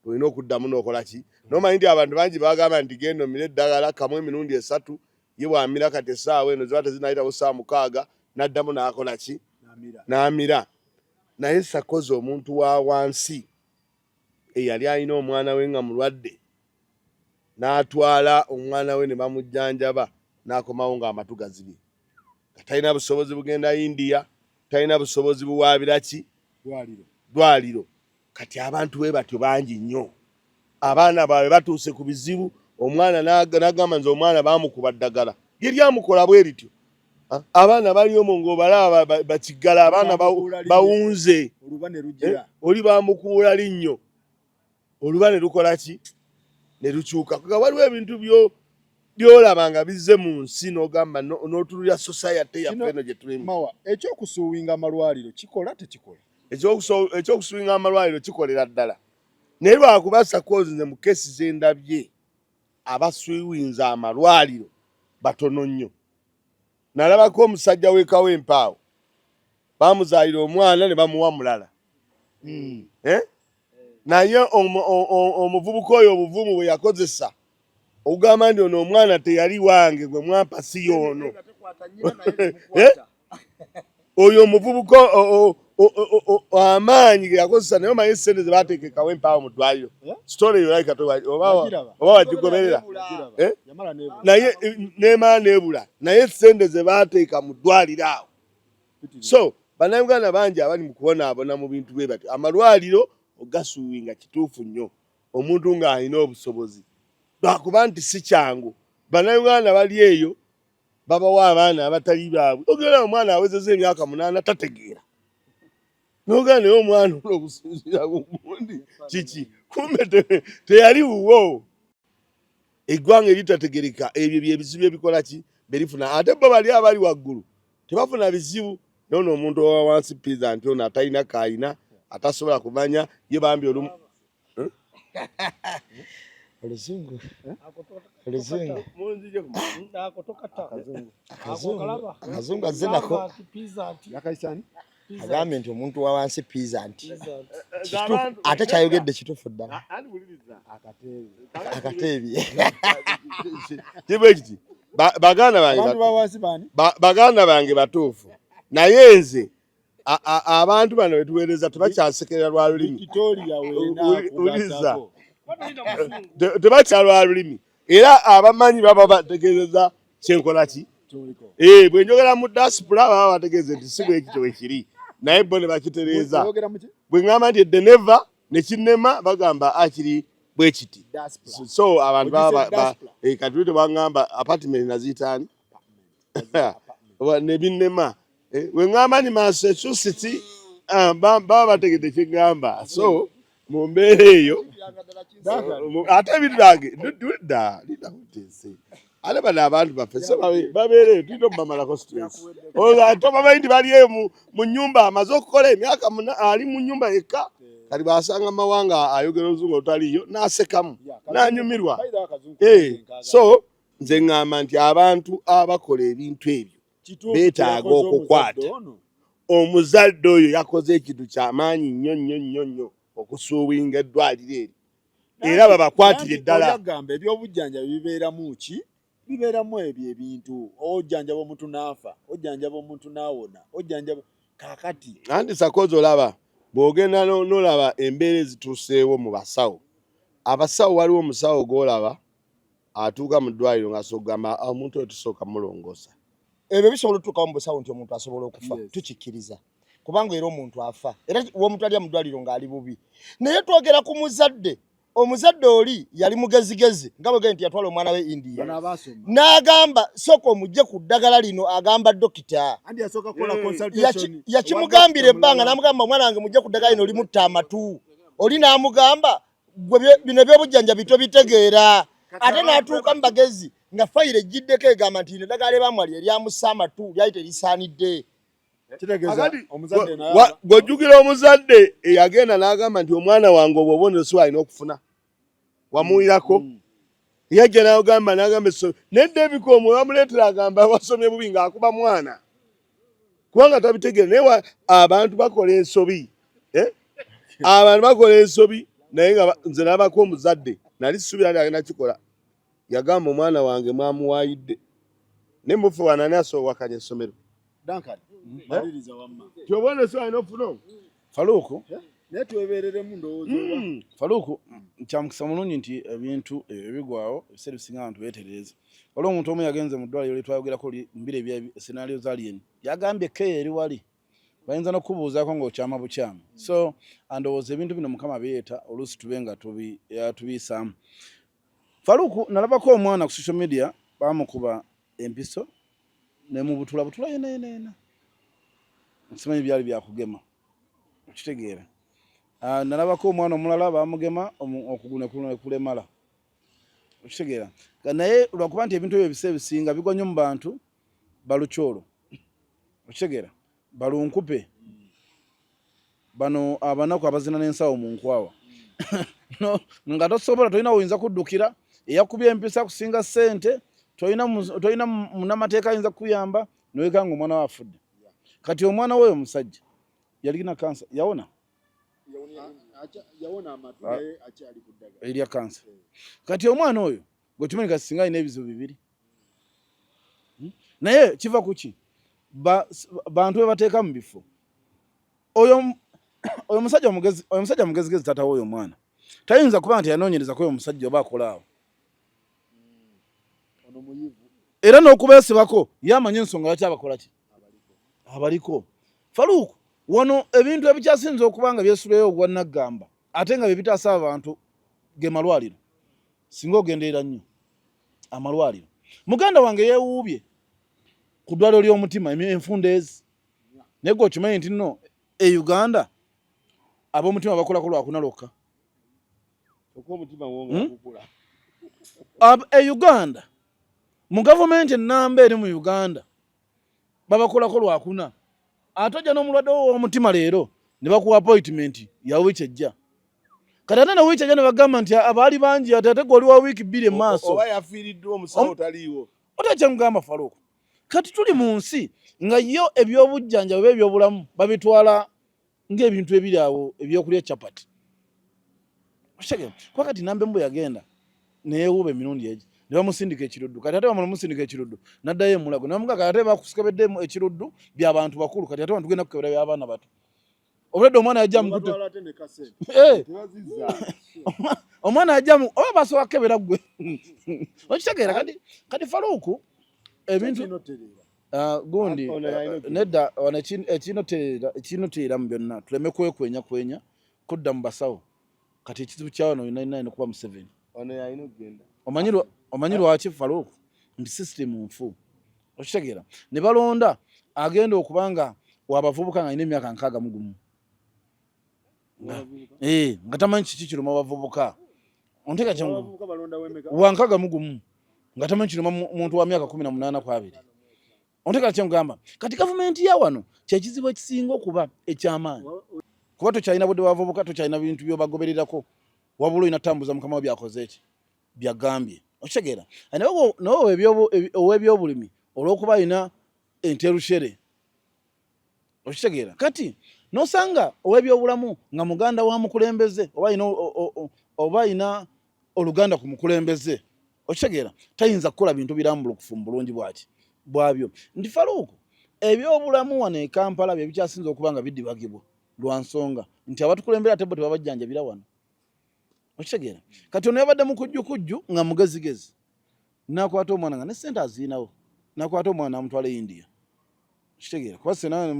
olina okuddamu n'okola ki. Nomanyi nti abantu bangi bagamba nti genda omire eddagala kamu emirundi esatu, ye bwamira kati essaawa eno ziba tezinayitawo ssaawa 6, n'addamu n'akola ki, n'amira. Naye sakoze omuntu wa wansi eyali alina omwana we nga mulwadde, n'atwala omwana we ne bamujjanjaba, n'akomawo ng'amatu gazibye, nga talina busobozi bugenda India, talina busobozi buwaabira ki, ddwaliro. Kati abantu bwe batyo bangi nnyo, abaana baabwe batuuse ku bizibu, omwana n'agamba nze omwana baamukuba ddagala lye lyamukola bwe lityo. Abaana bali omwo ng'obalaba bakiggala, abaana bawunze, eh? Oli bamukuula linnyo, oluba ne lukola ki, ne lukyuka. Nga waliwo ebintu byolaba nga bizze mu nsi n'ogamba n'otunulira society yaffe eno gye tulimu. Ekyokusuuwinga amalwaliro kikola, tekikola? Ekyokusuuwinga amalwaliro kikolera ddala, naye lwakuba sakozi nze mu case zendabye abasuuwinza amalwaliro batono nnyo. Nalabako omusajja w'ekawo empaawo, bamuzaalira omwana ne bamuwa mulala, Eh? Naye omuvubuka oyo obuvumu bwe yakozesa okugamba nti ono omwana teyali wange, gwe mwampa si yoono. Eh? Oyo omuvubuka amaanyi ge yakozesa, naye omanyi sente ze bateekekawo empaawo mu ddwaliro, eh? story eyo like oba wagigoberera, eh? Naye nemala nebula, naye sente ze bateeka mu ddwaliro awo. So Bannayuganda bangi abali mu kubonaabona mu bintu bwe batyo. Amalwaliro ogasuuwi nga kituufu nnyo omuntu ng'alina obusobozi, lwakuba nti si kyangu. Bannayuganda bali eyo babawa abaana abatali baabwe, ogenda omwana awezeza emyaka 8 tategeera, nogenda naye omwana ono okusinziira ku gundi kiki, kumbe teyali wuwo. Eggwanga eritategereka ebyo byebizibu ebikola ki berifuna, ate bo bali abali waggulu tebafuna bizibu. Nono omuntu owa wansi pizza nti ono atalina kaalina atasobola kumanya ye bambi olumu eh? Oluzungu oluzungu akazungu azze nako agambye nti omuntu wa wansi pizza nti ate kyayogedde kituufu ddala akateebi kiba ekiti baganda bange batuufu naye nze abantu bano betuweereza tebakyasekerera lwa lulimi uliza tebakya lwa lulimi era abamanyi baba bategeezeza kyenkola ki eh, bwe njogera mu diaspora baba bategeeze nti si bwekityo bwekiri naye bo ne bakitereeza bwe ŋŋamba nti edeneva ne kinnema bagamba akiri bwe kiti so abantu baba eh, kati tebaŋŋamba apartment naziyitaani ne binnema eh, we ŋŋamba nti Massachusetts ah, baba bategedde kye ŋŋamba so mu mbeera eyo ate ebintu byange lidda lidda kuteese ate bano abantu baffe so babeera eyo tulina obubamalako stress tobamanyi nti bali eyo mu nyumba amaze okukola emyaka ali mu nyumba yekka kati bwasanga mawanga ayogera oluzungu olutaliiyo n'asekamu n'anyumirwa eh, so nze ŋŋamba nti abantu abakola ebintu ebyo beetaaga okukwata omuzadde oyo yakoze ekintu kyamaanyi nnyo nnyo nnyo nnyo okusuubinga eddwaliro eryo era babakwatire ddala. Gamba ebyobujjanjabi bibeeramu ki? Bibeeramu ebyo ebintu, ojjanjaba omuntu n'afa, ojjanjaba omuntu n'awona, ojjanjaba kakati. Anti sakozi olaba bw'ogenda n'olaba embeera ezituuseewo mu basawo, abasawo waliwo omusawo gw'olaba atuuka mu ddwaliro ng'asobola okugamba ah, omuntu oyo tusooka mulongoosa. Ebyo bisobola otutuukawo mu busawo nti omuntu asobola okufa, tukikkiriza kubanga era omuntu afa era omuntu alya mu ddwaliro ng'ali bubi. Naye twogera ku muzadde, omuzadde oli yali mugezigezi nga bwegee nti yatwala omwana we India n'agamba sooka omugye ku ddagala lino, agamba dokita yakimugambira ebbanga n'amugamba omwana wange mugye ku ddagala lino limutta amatu, oli n'amugamba gwe bino ebyobujjanjabi tobitegeera ate n'atuuka mu bagezi nga fayiro ejjiddeko egamba nti lino eddagala lye baamwali eryamussa amatu lyali terisaanidde. Gw'ojjukira omuzadde eyagenda n'agamba nti omwana wange obwo obubonero si bw'alina okufuna wamuwulirako mm. yajja n'agamba n'agamba essomero nedda ebikoomo bamuleetera agamba wasomye bubi ng'akuba mwana kubanga tabitegeera naye abantu bakola ensobi eh? abantu bakola ensobi naye nga nze nabako omuzadde nali sisuubira nti agenda kikola yagamba omwana wange mwamuwayidde naye mufe wanani asoowakanya essomero kyobona eh? alina ofuna faluuku eh? naye twebereremu ndowooza hmm. faluuku kyamukisa mulungi nti ebintu ebyo bigwawo ebiseera ebisinga abantu beetereeza waliwo omuntu omu yagenze mu ddwaliro lyetwayogerako mubiro ebya senario zalien yagambye keya eri wali bayinza nokukubuuzaako ng'okyama bukyama so andowooza ebintu bino mukama bireeta oluusi tube nga tubiyisaamu faluuku nalabako omwana ku social media bamukuba empiso nemubutula butula yena yena yena simanyi byali byakugema okitegeera ah, nalabako omwana omulala bamugema okugulu nekulemala okitegeera naye lwakuba nti ebintu ebyo ebiseera ebisinga bigwa nnyo mu bantu balukyolo okitegeera balunkupe bano abanaku abazina n'ensawo mu nkwawa no, nga tosobola tolina woyinza kuddukira eyakubye empisa kusinga ssente tolina munamateeka ayinza kukuyamba nowekanga omwana we afudde kati omwana we omusajja yalina kansa yawona erya kansa kati omwana oyo gwekimanyi kati singa alina ebizibu bibiri hmm? naye kiva kuki bantu bebateeka mu bifo oyo oyo musajja mugezi oyo musajja mugezigezi taata w'oyo omwana tayinza kuba nti yanoonyereza ku oyo omusajja oba akola awo era n'okubeesibako ye amanyi ensonga lwaki abakola ki abaliko faluuku wano ebintu ebikyasinze okuba nga byesuleyo ogwa naggamba ate nga byebitaasa abantu ge malwaliro singa ogenderera nnyo amalwaliro muganda wange yewuubye ku ddwaliro ly'omutima enfunda ezi naye gwe okimanyi nti nno e uganda ab'omutima bakolako lwakuna lwokka hmm? E Uganda mu gavumenti ennamba eri mu Uganda babakolako lwakuna, ate ojja n'omulwadde wo ow'omutima leero ne bakuwa appointment ya wiiki ejja. Kati ate ne wiiki ejja ne bagamba nti abaali bangi, ate ate gwe oli wa wiiki 2 emaaso. Oba yafiiriddwa omusawo taliiwo. Ate kyengamba Farouk, kati tuli mu nsi nga yo ebyobujjanjabi oba ebyobulamu babitwala ng'ebintu ebiri awo ebyokulya chapati. Okitegeera? Kuba kati Nambembu bwe yagenda neyewuuba emirundi egi ne bamusindika ekiruddu, kati ate bamala omusindika ekiruddu n'addayo e Mulago ne bamugamba kati ate bakusikebedde ekiruddu bya bantu bakulu, kati ate wano tugenda kukebera by'abaana bato. Obulwadde omwana yajja mukutte. Omwana yajja mu oba basobola kukebera ggwe. Okitegeera? Kati kati Faruku ebintu gundi nedda wano ekinoteera mu byonna tuleme kwekwenya kwenya kudda mu basawo. Kati ekizibu kya wano yonna yonna kuba Museveni. Omanyi lwaki Faruku nti system nfu. Okitegeera? Ne balonda agenda okuba nga wabavubuka nga alina emyaka 61. Nga tamanyi kiki kiruma bavubuka. Onteka kyangu. Wa 61 nga tamanyi kiruma muntu wa myaka 18 ku 20. Onteka kyengamba. Kati gavumenti ya wano kyekizibu ekisinga okuba eky'amaanyi. Kuba tokyalina budde bavubuka, tokyalina bintu by'obagobererako. Wabula olina tambuza mukama we byakoze eki byagambye. Okitegeera? Naye ow'ebyobulimi olw'okuba alina enterushere. Okitegeera? Kati n'osanga ow'ebyobulamu nga muganda wa mukulembeze oba alina oluganda ku mukulembeze. Okitegeera? Tayinza kukola bintu birambulukufu mu bulungi bwaki bwabyo. Nti Faruku, ebyobulamu wano e Kampala bye bikyasinze okuba nga bidibagibwa lwa nsonga nti abatukulembera ate bo tebabajjanjabira wano. Okitegeera? Kati ono yabadde mukujjukujju nga mugezigezi n'akwata omwana nga ne ssente aziinawo, n'akwata omwana n'amutwala e India. Okitegeera? Kuba sena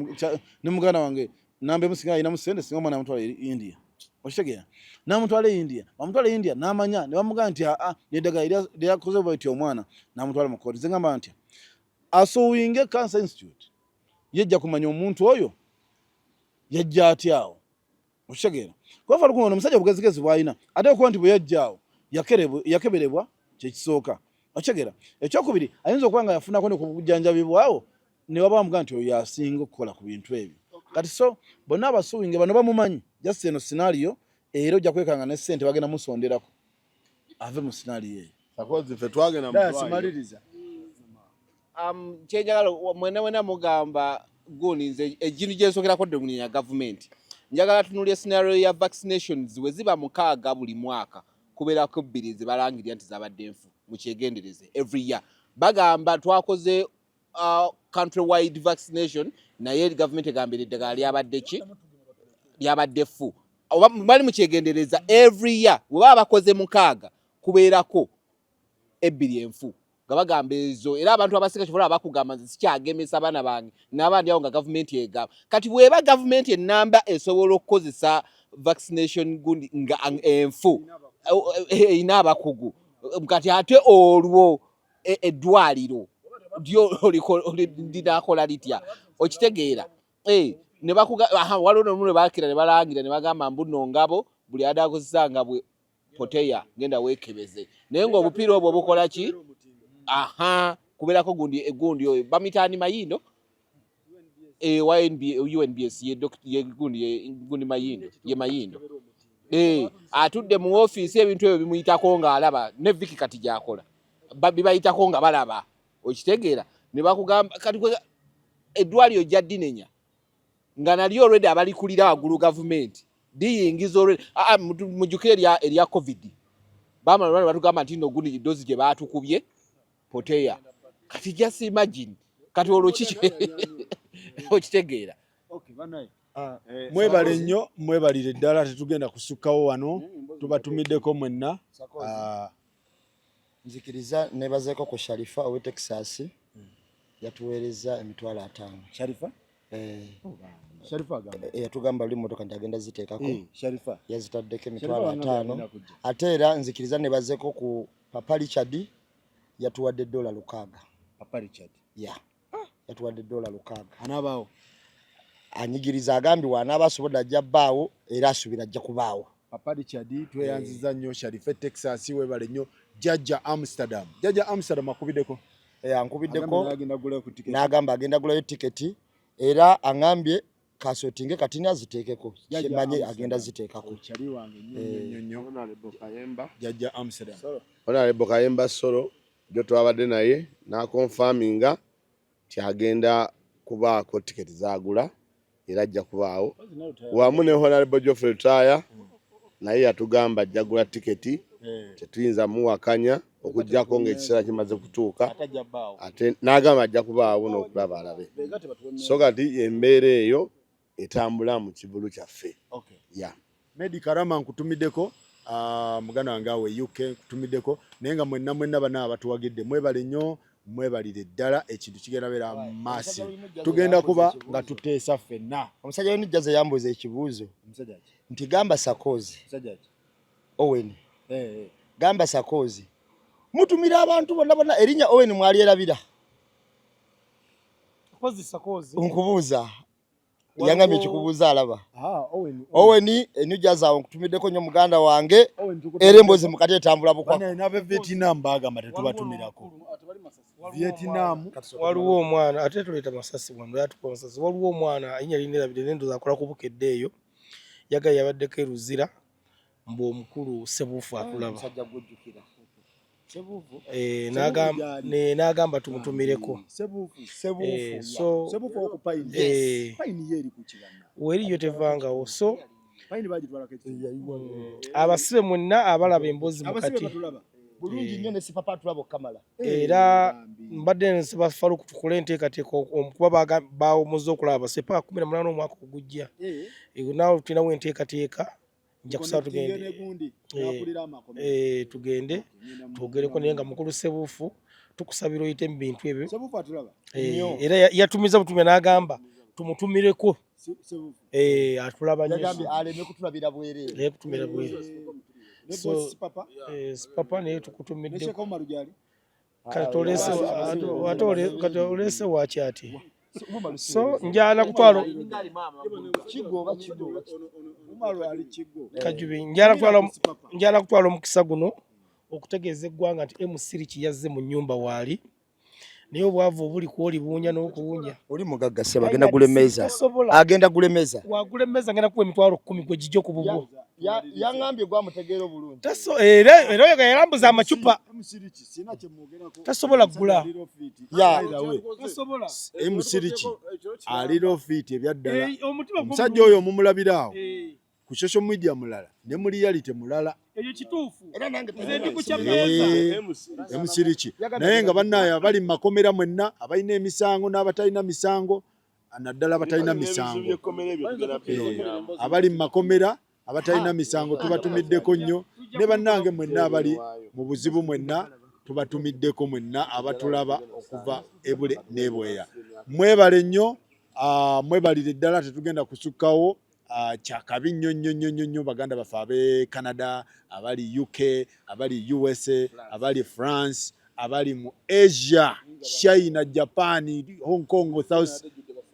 ne muganda wange Nambemu singa alinamu ssente singa omwana amutwala e India. Okitegeera? N'amutwala e India, bamutwala e India n'amanya ne bamugamba nti aa n'eddagala lyakoze bweti omwana n'amutwala mu kkooti. Nze ngamba nti asuwinge Cancer Institute yejja kumanya omuntu oyo yajja atya awo. Okitegeera? Kuba Faruku ono omusajja obugezigezi bw'alina ate okuba nti bwe yajja awo yakeberebwa kyekisooka. Okitegeera? Ekyokubiri ayinza okuba nga yafunako ne ku bujjanjabi bwawo ne baba bamugamba nti oyo y'asinga okukola ku bintu ebyo. Kati so bonna abasuwinge bano bamumanyi just eno scenario era ojja kwekanga ne ssente bagenda musonderako ave mu scenario eyo. Sakozi ffe twagenda mu ddwaliro. Kyenjagala mwena mwena mugamba gundi nze ekintu gye nsokerako dde ya gavumenti. Njagala tunulye scenario ya vaccinations we ziba 6 buli mwaka kubeerako 2 ze balangirira nti zabadde nfu mukyegendereze every year. Bagamba twakoze country wide vaccination naye gavumenti egambira eddagala lyabadde ki lyabadde ffu oba bali mukyegendereza every year we baba bakoze 6 kubeerako 2 enfu nga bagamba ezo era abantu abasinga kivola bakugamba nze sikyagemesa abaana bange n'abandi awo nga gavumenti egamba. Kati bw'eba gavumenti ennamba esobola okukozesa vaccination gundi nga enfu erina abakugu, kati ate olwo eddwaliro lyo linakola litya? Okitegeera? Ne bakuga waliwo n'omu lwe baakira ne balangira ne bagamba mbu nno ngabo buli adaakozesa nga bwe poteya genda weekebeze naye ng'obupiira obwo bukola ki? Aha, kubeerako gundi egundi oyo bamuyita ani Mayindo wa UNBS ye gundi Mayindo ye Mayindo atudde mu ofiisi ebintu ebyo bimuyitako ng'alaba ne Vicky kati gy'akola bibayitako nga balaba. Okitegeera? Ne bakugamba kati eddwaliro ojja ddinenya nga nalyo already abalikulira waggulu gavumenti liyingiza already. Mujjukire erya COVID bamala batugamba nti nno gundi dozi gye baatukubye poteya. Kati just imagine kati olwo kiki okitegeera? Mwebale nnyo, mwebalire ddala, tetugenda kusukkawo wano, tubatumiddeko mwenna. Nzikiriza nebazeeko ku Sharifa ow'e Texas yatuweereza 50,000. Sharifa? Sharifa agamba. Yatugamba luli mmotoka nti agenda ziteekako. Sharifa. Yazitaddeko 50,000. Ate era nzikiriza nebazeeko ku Papa Richard yatuwadde $6. Papa Richard. Yeah. Yatuwadde $6. Anaabaawo. Anyigiriza agambye w'anaaba asobodde ajja bbaawo era asuubira ajja kubaawo. Papa Richard tweyanziza nnyo. Sharife Texas, webale nnyo. Jajja Amsterdam, Jajja Amsterdam akubiddeko? Ankubiddeko. Agenda gulayo ku ticket. N'agamba agenda gulayo tiketi, era aŋambye kasotinge kati aziteekeko. Jajja Kyemanye Amsterdam. agenda ziteekako. Kyali wange nnyo nnyo nnyo nnyo, Jajja Amsterdam. Honorable Kayemba Solo jo twabadde naye n'akonfaminga nti agenda kubaako tiketi zagula era ajja kubaawo, wamu ne Honorable Geoffrey Lutaaya, naye yatugamba ajja gula tiketi. Tetuyinza muwakanya okuggyako ng'ekiseera kimaze kutuuka, ate n'agamba ajja kubaawo n'okulaba alabe. So kati embeera eyo etambula mu kivulu kyaffe ya. Medi Karama, nkutumiddeko. Muganda wange awe UK, nkutumiddeko. Naye nga mwenna mwenna bana abatuwagidde, mwebale nnyo, mwebalire ddala. Ekintu kigenda beera maasi, tugenda kuba nga tuteesa ffenna. Omusajja wenijjaza yambuuza ekibuuzo Omusajja ki? nti gamba Sakozi. Omusajja ki? Owen. Eh. Gamba Sakozi mutumira abantu bonna bonna erinnya Owen mwalyerabira. Kozi Sakozi. Nkubuuza, yangambye ekikubuuza alaba. Ah, Owen. Owen enujjaza awo, nkutumiddeko nnyo muganda wange. Owen. Era emboozi mukati etambula bukwako. Bana n'abe Vietnam bagamba tetubatumirako. Vietnam. Waliwo omwana, ate tuleeta masasi wano, yatukuba masasi. Waliwo omwana erinnya linnerabire, nendo zakola ku Bukedde eyo, yagaye yabaddeko eruzira mbu omukulu Sebuufu atulaba. Omusajja gwojjukira. N'agamba tumutumireko. Sebuufu. Sebuufu. So Sebuufu oku Pine. Pine ye eri ku kibana. Weriyo tevangawo, so Pine bagitwalako ekitiibwa. Abasibe mwenna abalaba emboozi Abasibe mukati. batulaba. Bulungi nnyo, ne Sipapa atulaba okukamala. Era mbadde nsaba Faluku tukole enteekateeka kuba bawomuza okulaba abasibe paka 18 omwaka ogujja. Naawe tulinawo enteekateeka, nja kusaba tugende. Gundi nakulira amakomera. Tugende twogereko, naye nga mukulu Sebuufu tukusabira oyite mu bintu ebyo. Sebuufu atulaba. Era yatumiza butumya n'agamba tumutumireko. Sebuufu. Atulaba nnyo. Yagambye aleme kutulabira bwereere. Naye kutumira bwereere. Ne So- boss Papa. Papa naye Ne tukutumiddeko. Sheikh Omar gyali. Kati kati olese waki ati so njala kutwala. Kigo oba kigo? Umar ali Kigo. Kajubi, njala kutwala omukisa guno okutegeeza eggwanga nti MC Rich yazze mu nnyumba waali, naye obwavu obuli kwoli buwunya n'okuwunya. Oli mugagga ssebo, agenda gula emmeeza. Tasobola. Agenda gula emmeeza. Wagula emmeeza, ngenda kuwa 100,000 gwe gijjo ku bubwo. Yaŋŋambye gwamutegeera obulungi. Era oyo yalambuza amacupa. MC Rich sina kyemwogerako. Tasobola kugula. Ya. Tasobola. MC Rich aliro fit ebyaddala. Omutima. Omusajja oyo mumulabira awo ku social media mulala, ne mu reality mulala. Ekyo kituufu. Era nange. Nze ndi ku kya mmeeza. MC Rich, naye nga bannaye abali mu makomera mwenna abalina emisango n'abatalina misango, naddala abatalina misango, abali mu makomera abatalina misango, tubatumiddeko nnyo. Ne bannange mwenna abali mu buzibu mwenna tubatumiddeko, mwenna abatulaba okuva ebule n'ebweya, mwebale nnyo. Mwebalire ddala, tetugenda kusukkawo. Kyakabi nnyo nnyo nnyo nnyo nnyo. Baganda baffe ab'e Canada, abali UK, abali USA, abali France, abali mu Asia, China, Japan, Hong Kong, South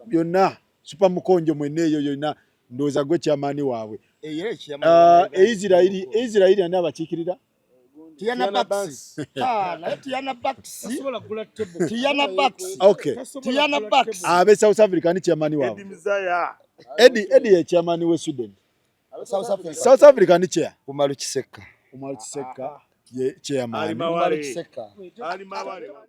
byonna, Super Mukonjo, mwenna eyo yonna, ndowooza gwe kyamaani waabwe. Era Israeli, Israeli ani abakiikirira? Tiana Bucks. Ah, naye Tiana Bucks. Tasobola kugula table. Tiana Bucks. Okay. Tiana Bucks. Abe South Africa ani chairman waabwe? Eddie, Eddie ye chairman we Sweden. South Africa. South Africa ni chair? Umaru Kiseka. Umaru Kiseka ye chairman. Umaru Kiseka.